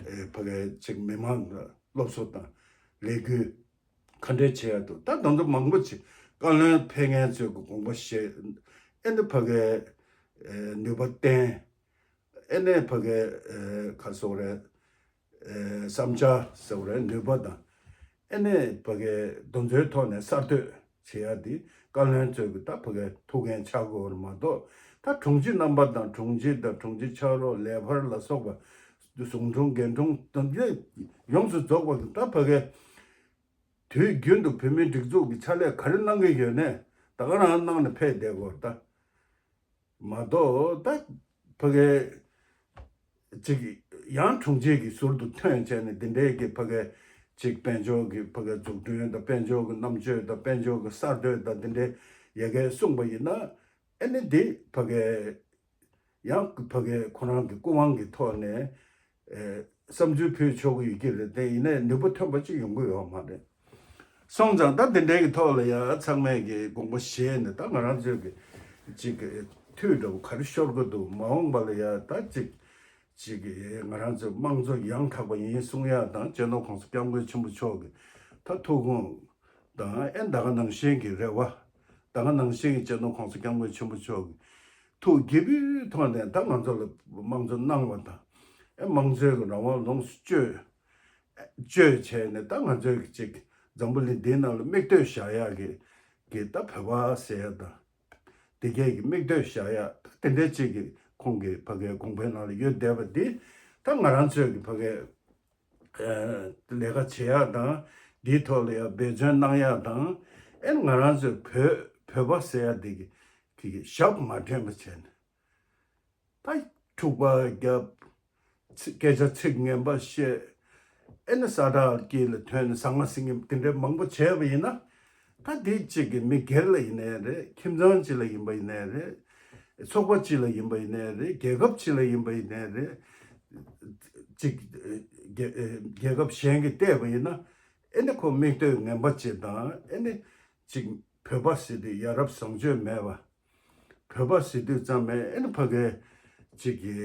ཨེ་ཕ་གའི་ཅིག་མི་མང་ལ་སློབ་གསོ་དང་ལས་འགུལ་ག་འདྲས་བྱེད་ཡག་འདུག་ད་དེ་ཚོ་མང་པོ་ཅིག་བཀའ་བློན་ཕེབས་མཁན་ཚོས་ཀྱི་དགོངས་པ་བཞེས། ཨེ་འདི་ཕ་གའི་ཨེ་ནུས་པ་བསྟན། ཨེ་ནས་ཕ་གའི་ཨེ་ག་རེ་ཟེར་དགོས་རེད། ཨེ་བསམ་འཆར་ཟེར་དགོས་རེད། ནུས་པ་དང་། ཨེ་ནས་ཕ་གའི་དེ་ཚོའི་ཐོག་ནས་གསར་གཏོད་བྱེད་ཡ་དེ་བཀའ་བློན་ཚོས་ཀྱི་ད་ཕ་གའི་ཐུགས་འགན་ཆགས་དགོས་པ་རེད་མ་གཏོགས། ད་དྲུང་ཆེ་རྣམ་པ་དང་དྲུང་ཆེ་དང་དྲུང་ཆེ་ཕྱག་རོགས་ལས་འཕར་ལ་སོགས་པ་ཟུང་དྲུང་རྒན་དྲུང་དང་དེ་ཡོངས་སུ་རྫོགས་པ་ད་ཕ་གའི་དུས་རྒྱུན་དུ་བོད་མིའི་སྒྲིག་འཛུགས་ཀྱི་ཕྱག་ལས་ག་རེ་གནང་གི་ཡོད་ནས་ད་ག་རང་གནང་ནས་ཕེབས་བསྡད་དགོས་ད། མ་གཏོགས་ད་ཕ་གའི་ཅིག་ཡང་དྲུང་ཆེ་གི་ཟུར་དུ་ཐོན་བྱས་ནས་འདི་འདྲའི་གི་ཕ་གའི་ཅིག་དཔལ་འབྱོར་གི་ཕ་གའི་འཛུགས་སྐྲུན་དང་དཔལ་འབྱོར་གི་རྣམ་དཔྱོད་དང་དཔལ་འབྱོར་གི་གསར་གཏོད་དང་འདི་འདྲའི་ཡ་གའི་གསུངས་པ་ཡིན་ན། ཨེ་ནི་འདི་ཕ་གའི་ཡང་ཕ་གའི་ཁོ་རང་གི་སྐུ་དབང་གི་ཐོག་ནས་ཨེ་བསམ་ཚུལ་ཕུལ་ཆོག་གི་ཡོད་ཀྱི་རེད་དེ། ཡིན་ནའི་ནུས་པ་ཐོན་པ་ཅིག་ཡོང་གི་ཡོད་མ་རེད། སོང་ཙང་ད་དེ་འདྲའི་གི་ཐོག་ལ་ཡ་ཚང་མས་གི་དགོངས་པ་བཞེས་ནས་ད་ང་རང་ཚོའི་གི་ཅིག་གི་འཐུས་འདྲ་པོ་ག་རེ་ཤོར་གི་འདུག་མ་འོངས་པ་ལ་ཡ་ད་ཅིག་ཅིག་གི་ང་རང་ཚོའི་དམངས་གཙོ་ཡང་དག་པ་ཡིན་གསུང་ཡ་དང་། སྤྱི་ནོར་༸གོང་ས་༸སྐྱབས་མགོན་ཆེན་པོ་མཆོག་གི་ད་ཐུགས་དགོངས་དང་། ཨེ་ད་ག་ནང་བཞིན་གི་རེ་བ། ད་ག་ནང་བཞིན་གི་སྤྱི་ནོར་༸གོང་ས་༸སྐྱབས་མགོན་ཆེན་པོ་མཆོག་གི་ཐུགས་དགྱེས་པའི་ཐོག་ནས་ད་ང་ཚོ་ལ་དམངས་གཙོ་གནང་བ་དང་། ཨེ་དམངས་གཙོའི་གི་རང་དབང་ལོངས་སུ་སྤྱོད་སྤྱོད་བྱས་ནས་ད་ང་ཚོའི་གི་ཅིག་འཛམ་བུ་གླིང་འདིའི་ནང་ལ་མིག་ལྟོས་བཞག་ཡག་གི་གི་ད་བོད་པ་ཟེར་ཡ་དང་། དེ་གས་ཀྱི་མིག་ལྟོས་བཞག་ཡ་དེ་འདྲ་ཅིག་གི་ཁོང་གི་ཕ་གའི་དགོངས་པའི་ནང་ལ་ཡོད་བསྡད་པ་འདི་ད་ང་རང་ཚོའི་གི་ཕ་གའི་ལས་ཀ་བྱེད་ཡག་དང་། འདིའི་ཐོག་ལ་ཡ་འབད་བརྩོན་གནང་ཡག་དང་། ཨེ་ང་རང་ཚོའི་བོད་བོད་པ་ཟེར་ཡ་འདི་གི་གི་གི་ཞབས་མ་འདྲེན་པ་བྱས་ནས། ད་འཁྲུག་པ་བརྒྱབ། ཚིག་སྐད་ཆ་ཚིག་ངན་པ་བཤད། ཨེ་ནི་ས་བསྒྲགས་དཀྱིལ་ལ་ཐོན་ནས་ཟང་ངེ་ཟིང་ངེ་དེ་འདྲའི་མང་པོ་བྱས་པ་ཡིན་ན། ད་དེ་གཅིག་གི་མི་སྒེར་ལ་ཡིན་ནའི་རེད། ཁྱིམ་ཚང་གཅིག་ལ་ཡིན་པ་ཡིན་ནའི་རེད། ཚོགས་པ་གཅིག་ལ་ཡིན་པ་ཡིན་ནའི་རེད། རྒྱལ་ཁབ་གཅིག་ལ་ཡིན་པ་ཡིན་ནའི་རེད། གཅིག་རྒྱལ་རྒྱལ་ཁབ་གཞན་གྱིས་བལྟས་པ་ཡིན་ན། ཨེ་ནི་ཁོ་མིག་ལྟོས་ངན་པ་གཅིག་དང་། ཨེ་ནི་གཅིག་བོད་པ་ཟེར་དུས་ཡ་རབས་བཟང་སྤྱོད་མེད་པ། བོད་པ་ཟེར་དུས་ཙམ་མེད། ཨེ་ནི་ཕ་གའི་ཅིག་གི་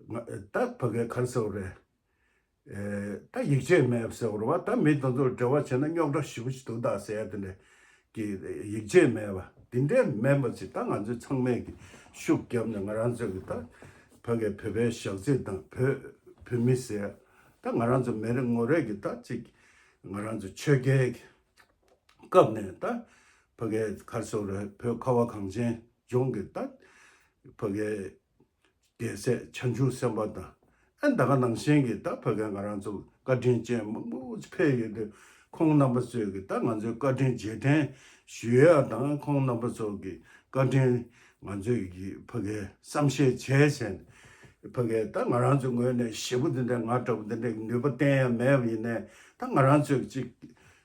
ང་ད་ཕ་གའི་ག་རེ་ཟེར་དགོས་རེད། ཨེ་ད་ཡིད་ཆེས་མེད་པ་ཟེར་དགོས་རེད་བ། ད་མི་དེ་ཚོར་འབྲེལ་བ་བྱས་ན་རྙོག་དྲ་ཞེ་པོ་ཞིག་འདུག་ད་ཟེར་ཡ་དེ་འདྲ་གི་ཡིད་ཆེས་མེད་པ་དེ་འདྲ་མེད་པ་ཅིག་ད་ང་ཚོས་ཚང་མས་གི་ཤུགས་བརྒྱབ་ནས་ང་རང་ཚོས་གི་ད་ཕ་གའི་བོད་པའི་ཞག་ཚིལ་དང་བོད་བོད་མི་ཟེར་ད་ང་རང་ཚོ་མི་རེ་ངོ་རེ་གི་ད་ཅིག་ང་རང་ཚོ་ཆོས་རྒྱལ་གི་སྐབས་ནས་ད་ཕ་གའི་ག་རེ་ཟེར་དགོས་རེད། བོད་ཁ་བ་གངས་ཅན་ལྗོངས་ཀྱི་ད་ཕ་གའི་རྒྱལ་སྲས་བྱང་ཆུབ་སེམས་དཔའ་དང་། ཨ་ད་ག་ནང་བཞིན་གྱི་ད་ཕ་གའི་ང་རང་ཚོ་བཀའ་དྲིན་ཅན་མང་པོ་ཕེབས་ཡོད་དུས། ཁོང་རྣམ་པ་ཚོས་ཀྱི་ད་ང་ཚོའི་བཀའ་དྲིན་རྗེས་དྲན་ཞུ་ཡ་དང་། ཁོང་རྣམ་པ་ཚོ་གི་བཀའ་དྲིན་ང་ཚོས་ཀྱི་ཕ་གའི་བསམ་ཤེས་བྱས་བྱས་ནས། ཕ་གའི་ད་ང་རང་ཚོའི་ངོས་ནས་ཞེ་པོ་འདི་འདྲ་ང་འདྲ་པོ་འདི་འདྲའི་ནུས་པ་བསྟན་ཡ་མེད་པ་ཡིན་ནའི། ད་ང་རང་ཚོས་ཅིག་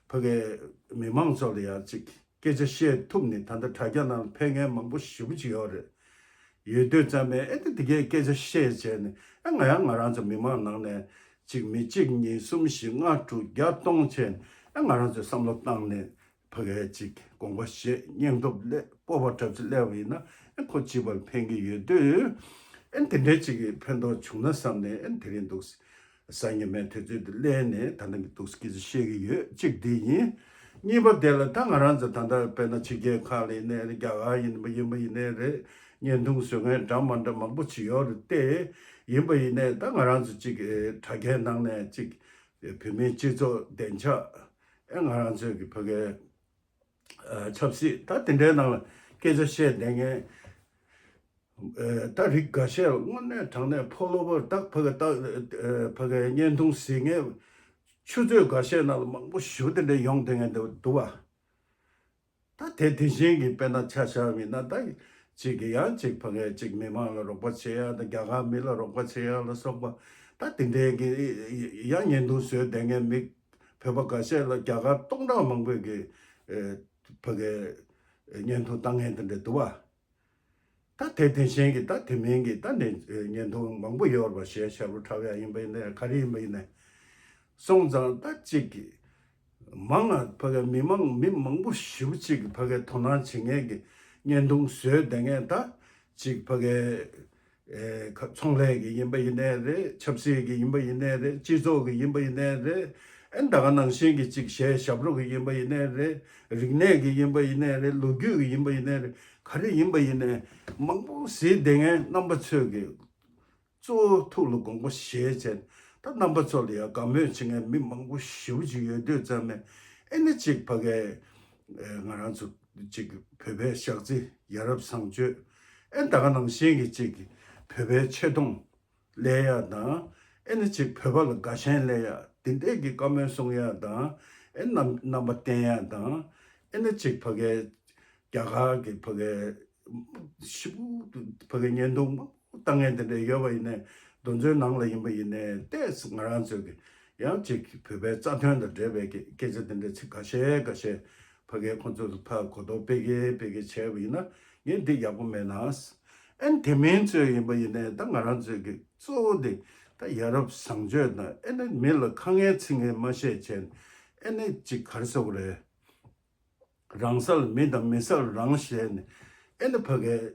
ཕ་གའི་མི་མང་ཚོ་ལ་ཡ་ཅིག་སྐད་ཆ་བཤད་ཐུབ་ནས། ད་ལྟ་དྲ་རྒྱ་ནང་ལ་ཕེབས་མཁན་མང་པོ་ཞེ་པོ་ཅིག་ཡོད་རེད། ཡོད་དུས་ཙམ་པས་ཨེ་ད་དེ་གའི་སྐད་ཆ་བཤད་བྱས་ནས། ཨ་ང་ཡང་ང་རང་ཚོ་མི་མང་ནང་ནས་ཅིག་མི་གཅིག་གཉིས་གསུམ་བཞི་ལྔ་དྲུག་བརྒྱ་སྟོང་བྱས་ནས། ཨ་ང་རང་ཚོས་བསམ་བློ་བཏང་ནས་ཕ་གའི་ཅིག་དགོངས་པ་བཞེས། སྙིང་སྟོབས་སླེབས། སྤོབས་པ་གྲབས་ཅིག་སླེབས་པ་ཡིན་ན། ཨ་ཁོ་ཅིག་བར་ཕན་གྱི་ཡོད་དུས། ཨ་དེ་འདྲའི་ཅིག་གི་ཕན་ཐོགས་བྱུང་ན་བསམ་ནས། ཨ་དེ་རིང་འདུག་སེ་སང་ཉིན་མའི་དུས་ཚོད་དུ་སླེབས་ནས་ད་ནང་གི་འདུག་སེ་སྐད་ཆ་བཤད་ཀྱི་ཡོད། གཅིག་འདི་ཡིན། གཉིས་པ་དེ་ལ་ད་ང་རང་ཚོ་ད་ལྟ་དཔེར་ན་ཕྱི་རྒྱལ་ཁག་ལ་ཡིན་ནའི་རེད། རྒྱ་གར་ཡིན་པ་ཡིན་པ་ཡིན་ནའི་རེད། བརྙན་ཐུང་བཟོ་མཁན་འདྲ་མ་འདྲ་མང་པོ་ཅིག་ཡོད་རེད་དེ། ཡིན་པ་ཡིན་ནའི་ད་ང་རང་ཚོ་ཅིག་ཨེ་དྲ་རྒྱའི་ནང་ནས་ཅིག་ཨེ་བོད་མིའི་སྤྱི་ཚོགས་བདེ་འཇགས། ཨེ་ང་རང་ཚོའི་གི་ཕ་གའི་ཨ་ཆབ་སྲིད། ད་དེ་འདྲའི་ནང་ལ་སྐད་ཆ་བཤད་བསྡད་མཁན། ཨེ་ད་རིགས་འགའ་ཤས་ལ་དངོས་གནས་དྲང་གནས་ཕོ་ལོ་བར་ད་ཕ་གའི་ད་ཨེ་ཕ་གའི་བརྙན་ཐུང་གཟིགས་མཁན་ཆུ་ཚོད་འགའ་ཤས་ནང་ལ་མང་པོ་ཞེ་པོ་དེ་འདྲ་ཡོང་བསྡད་མཁན་འདུག་འདུག་བ། ད་དེ་དེ་བཞིན་གྱི་དཔེར་ན་ཆ་བཞག་པ་ཡིན་ན། ད་ཅིག་གི་ཡང་ཅིག་ཕ་གའི་ཅིག་མི་མང་ལ་རོགས་པ་བྱེད་ཡ་དང་། རྒྱ་གར་མི་ལ་རོགས་པ་བྱེད་ཡ་ལ་སོགས་པ། ད་དེ་འདྲའི་གི་ཡང་བརྙན་ཐུང་བཟོས་བསྡད་མཁན་མི་བོད་པ་འགའ་ཤས་ལ་རྒྱ་གར་སྟོང་ཕྲག་མང་པོས་གི་ཨེ་ཕ་གའི་བརྙན་ཐུང་བཏང་མཁན་དེ་འདྲ་འདུག་བ། ད་དེ་དེ་བཞིན་གྱི་ད་དེ་མིན་གྱི་ད་ནི་བརྙན་ཐུང་མང་པོ་ཡོད་རེད་པ། གཞས་ཞབས་བྲོ་འཁྲབ་ཡ་ཡིན་པ་ཡིན་ནའི། ག་རེ་ཡིན་པ་ཡིན་ནའི། སོང་ཙང་ད་ཅིག་གི་མང་ང་ཕ་གའི་མི་མང་མི་མང་པོ་ཞེ་པོ་ཅིག་གི་ཕ་གའི་དོ་སྣང་བྱེད་མཁན་གྱི་བརྙན་ཐུང་བཟོས་བསྡད་མཁན། ད་ཅིག་ཕ་གའི་ཨེ་ཁ་ཚོང་ལས་ཀྱི་ཡིན་པ་ཡིན་ནའི་རེད། ཆབ་སྲིད་ཀྱི་ཡིན་པ་ཡིན་ནའི་རེད། སྤྱི་ཚོགས་ཀྱི་ཡིན་པ་ཡིན་ནའི་རེད། ཨེ་ད་ག་ནང་བཞིན་གྱི་ཅིག་གཞས་ཞབས་བྲོ་གི་ཡིན་པ་ཡིན་ནའི་རེད། རིག་གནས་ཀྱི་ཡིན་པ་ཡིན་ནའི་རེད། ལོ་རྒྱུས་ཀྱི་ཡིན་པ་ཡིན་ནའི་རེད། ག་རེ་ཡིན་པ་ཡིན་ནའི་མང་པོ་གཟིགས་བསྡད་མཁན་རྣམ་པ་ཚོས་ཀྱི་གཙོ་བོ་ཐུགས་ལ་དགོངས་པ་བཞེས་བྱས། ད་རྣམ་པ་ཚོ་ལ་ཡང་དགའ་མོས་བྱེད་མཁན་མི་མང་པོ་ཞེ་པོ་ཅིག་ཡོད་དུས་ཙམ་པས། ཨེ་ནི་ཅིག་ཕ་གའི་ཨེ་ང་རང་ཚོ་ཅིག་བོད་པའི་ཞག་རྩི་ཡ་རབས་བཟང་སྤྱོད། ཨེ་ད་ག་ནང་བཞིན་གྱི་ཅིག་བོད་པའི་ཆེ་མཐོང་ལེན་ཡ་དང་། ཨེ་ནི་ཅིག་བོད་པ་ལ་དགའ་ཞེན་ལེན་ཡ། དེ་འདྲས་ཀྱི་བཀའ་མོལ་གསུང་ཡ་དང་། ཨེ་རྣམ་རྣམ་པ་བསྟན་ཡ་དང་། ཨེ་ནི་ཅིག་ཕ་གའི་རྒྱ་གར་གྱི་ཕ་གའི་ཞེ་པོ་ཕ་གའི་བརྙན་ཐུང་མང་པོ་བཏང་མཁན་དེ་འདྲས་ཡོད་པ་ཡིན་ནའི། འདུ་འཛོམས་ནང་ལ་ཡིན་པ་ཡིན་ནའི། ཏོག་ཙམ་ང་རང་ཚོས་ཀྱི་ཡང་ཅིག་བོད་པའི་རྩ་དོན་དང་འབྲེལ་བའི་སྐད་ཆ་དེ་འདྲས་ཚིག་འགའ་ཤས་འགའ་ཤས་ཕ་གའི་ཁོང་ཚོ་ལ་ཕར་གོ་རྟོགས་སྤེལ་གྱི་སྤེལ་གྱི་བྱས་པ་ཡིན་ན་ངས་འདི་ཡག་པོ་མེད་ན། ཨེ་དེ་མིན་ཚོས་ཡིན་པ་ཡིན་ནའི་ད་ང་རང་ཚོས་ཀྱི་གཙོ་བོ་དེ་ད་ཡ་རབས་བཟང་སྤྱོད་དང་། ཨེ་ནི་མི་ལ་ཁ་ངན་ཚིག་ངན་མ་བཤད་བྱས་ནས། ཨེ་ནི་ཅིག་ག་རེ་ཟེར་དགོས་རེད། རང་ས་ལ་མི་དང་མི་ས་ལ་རང་བྱས་ནས། ཨེ་ནི་ཕ་གའི་ཨེ་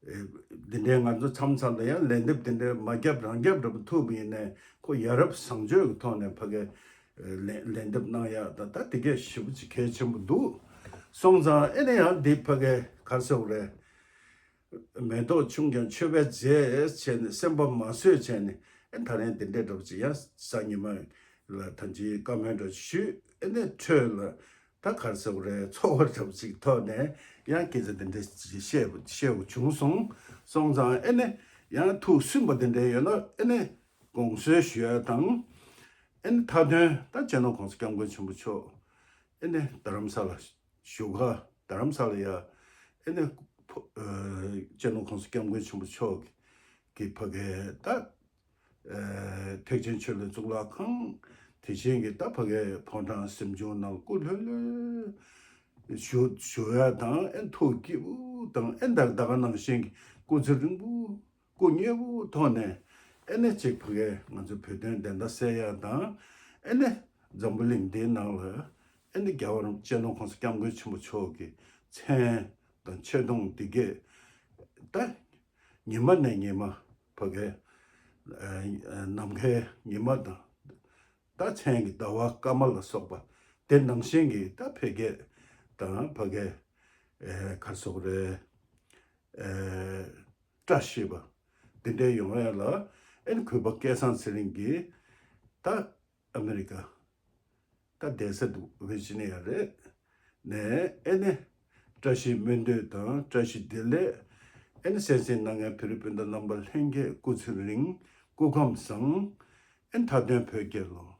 འདི་འདྲའི་ང་ཚོ་མཚམས་མཚམས་ལ་ཡང་ལན་འདེབས་འདི་འདྲའི་མ་བརྒྱབ་རང་བརྒྱབ་འདྲ་པོ་ཐུག་པ་ཡིན་ནའི། ཁོ་ཡ་རབས་བཟང་སྤྱོད་ཀྱི་ཐོག་ནས་ཕ་གའི་ཨེ་ལན་ལན་འདེབས་གནང་ཡ་ད་ད་དེ་གས་ཞེ་པོ་ཅིག་གལ་ཆེན་པོ་འདུག་སོང་ཙང་ཨེ་ནི་ཡང་འདི་ཕ་གའི་ག་རེ་ཟེར་དགོས་རེད། མེ་ཏོག་ཆུང་ཀྱང་མཆོད་པའི་རྫས་བྱས་ནས། སེམས་པ་མ་བཟོད་བྱས་ནས། ཨེ་ད་རིང་འདི་འདྲའི་འདྲ་པོ་ཅིག་ཡང་གཟའ་ཉི་མ་ལ་ད་ཅིག་བཀའ་མོལ་འདྲ་ཞུས། ཨེ་ནས་འཕྲོས་ལ་ད་ག་རེ་ཟེར་དགོས་རེད། ཚོར་བ་འདྲ་པོ་ཅིག་ཐོག་ནས་ཡང་སྐད་ཆ་འདི་འདྲ་ཅིག་བཤད་བཤད་དགོས་བྱུང་སོང་། སོང་ཙང་ཨེ་ནས་ཡང་ཐུགས་སུན་པ་འདི་འདྲ་ཡོད་ན། ཨེ་ནས་དགོངས་སེལ་ཞུ་ཡ་དང་། ཨེ་ནས་མཐའ་དོན་ད་སྤྱི་ནོར་༸གོང་ས་༸སྐྱབས་མགོན་ཆེན་པོ་མཆོག་ཨེ་ནས་རྡ་རམ་ས་ལ་བཞུགས་སྒར་རྡ་རམ་ས་ལ་ཡ། ཨེ་ནས་ཕོ་ཨ་སྤྱི་ནོར་༸གོང་ས་༸སྐྱབས་མགོན་ཆེན་པོ་མཆོག་གི་ཕ་གའི་ད་ཨ་ཐེག་ཆེན་ཆོས་གླིང་གཙུག་ལག་ཁང་། དེ་བཞིན་གྱི་ད་ཕ་གའི་ཕོ་བྲང་གཟིམ་ཆུང་ནང་སྐུ་ལྷོད་ལྷོད་བཞུགས་བཞུགས་ཡ་དང་། ཨེ་ཐུགས་སྐྱིད་པོ་དང་། ཨེ་ད་ད་ག་ནང་བཞིན་གྱི་སྐུ་ཚེ་རིང་པོ། སྐུ་མཉེལ་པོ་ཐོག་ནས། ཨེ་ནས་ཅིག་ཕ་གའི་ང་ཚོ་བོད་དོན་བདེན་མཐའ་གསལ་ཡ་དང་། ཨེ་ནས་འཛམ་བུ་གླིང་འདིའི་ནང་ལ་ཨེ་ནས་རྒྱལ་བ་རིན་པོ་ཆེ་ནོར་༸གོང་ས་༸སྐྱབས་མགོན་ཆེན་པོ་མཆོག་གི་མཚན་དང་ཆེ་མཐོང་འདི་གས་ད་ཉི་མ་ནས་ཉི་མ་ཕ་གའི་ཨ་ཨ་ནམ་མཁའི་ཉི་མ་དང་། ད་མཚན་གྱི་ཟླ་བ་སྐར་མ་ལ་སོགས་པ་དེ་ནང་བཞིན་གྱི་ད་འཕེལ་རྒྱས་དང་ཕ་གའི་ཨེ་ག་རེ་ཟེར་དགོས་རེད། ཨེ་བཀྲ་ཤིས་པ་འདི་འདྲའི་ཡོང་ཡ་ལ། ཨེ་ནི་གུས་པ་སྐལ་བཟང་ཚེ་རིང་གིས་ད་ཨ་མེ་རི་ཀ་ད་བསྡད་ས་འདུག་ཝི་ཇི་ནི་ཡ་རེད། ནས་ཨེ་ནི་བཀྲ་ཤིས་སྨོན་འདུན་དང་བཀྲ་ཤིས་བདེ་ལེགས། ཨེ་ནི་གསན་གཟིགས་གནང་མཁན་བོད་རིགས་སྤུན་ཟླ་རྣམ་པ་ལྷན་རྒྱས་སྐུ་ཚེ་རིང་སྐུ་ཁམས་བཟང་། ཨེ་ནི་མཐའ་དོན་བོད་རྒྱལ་ལོ།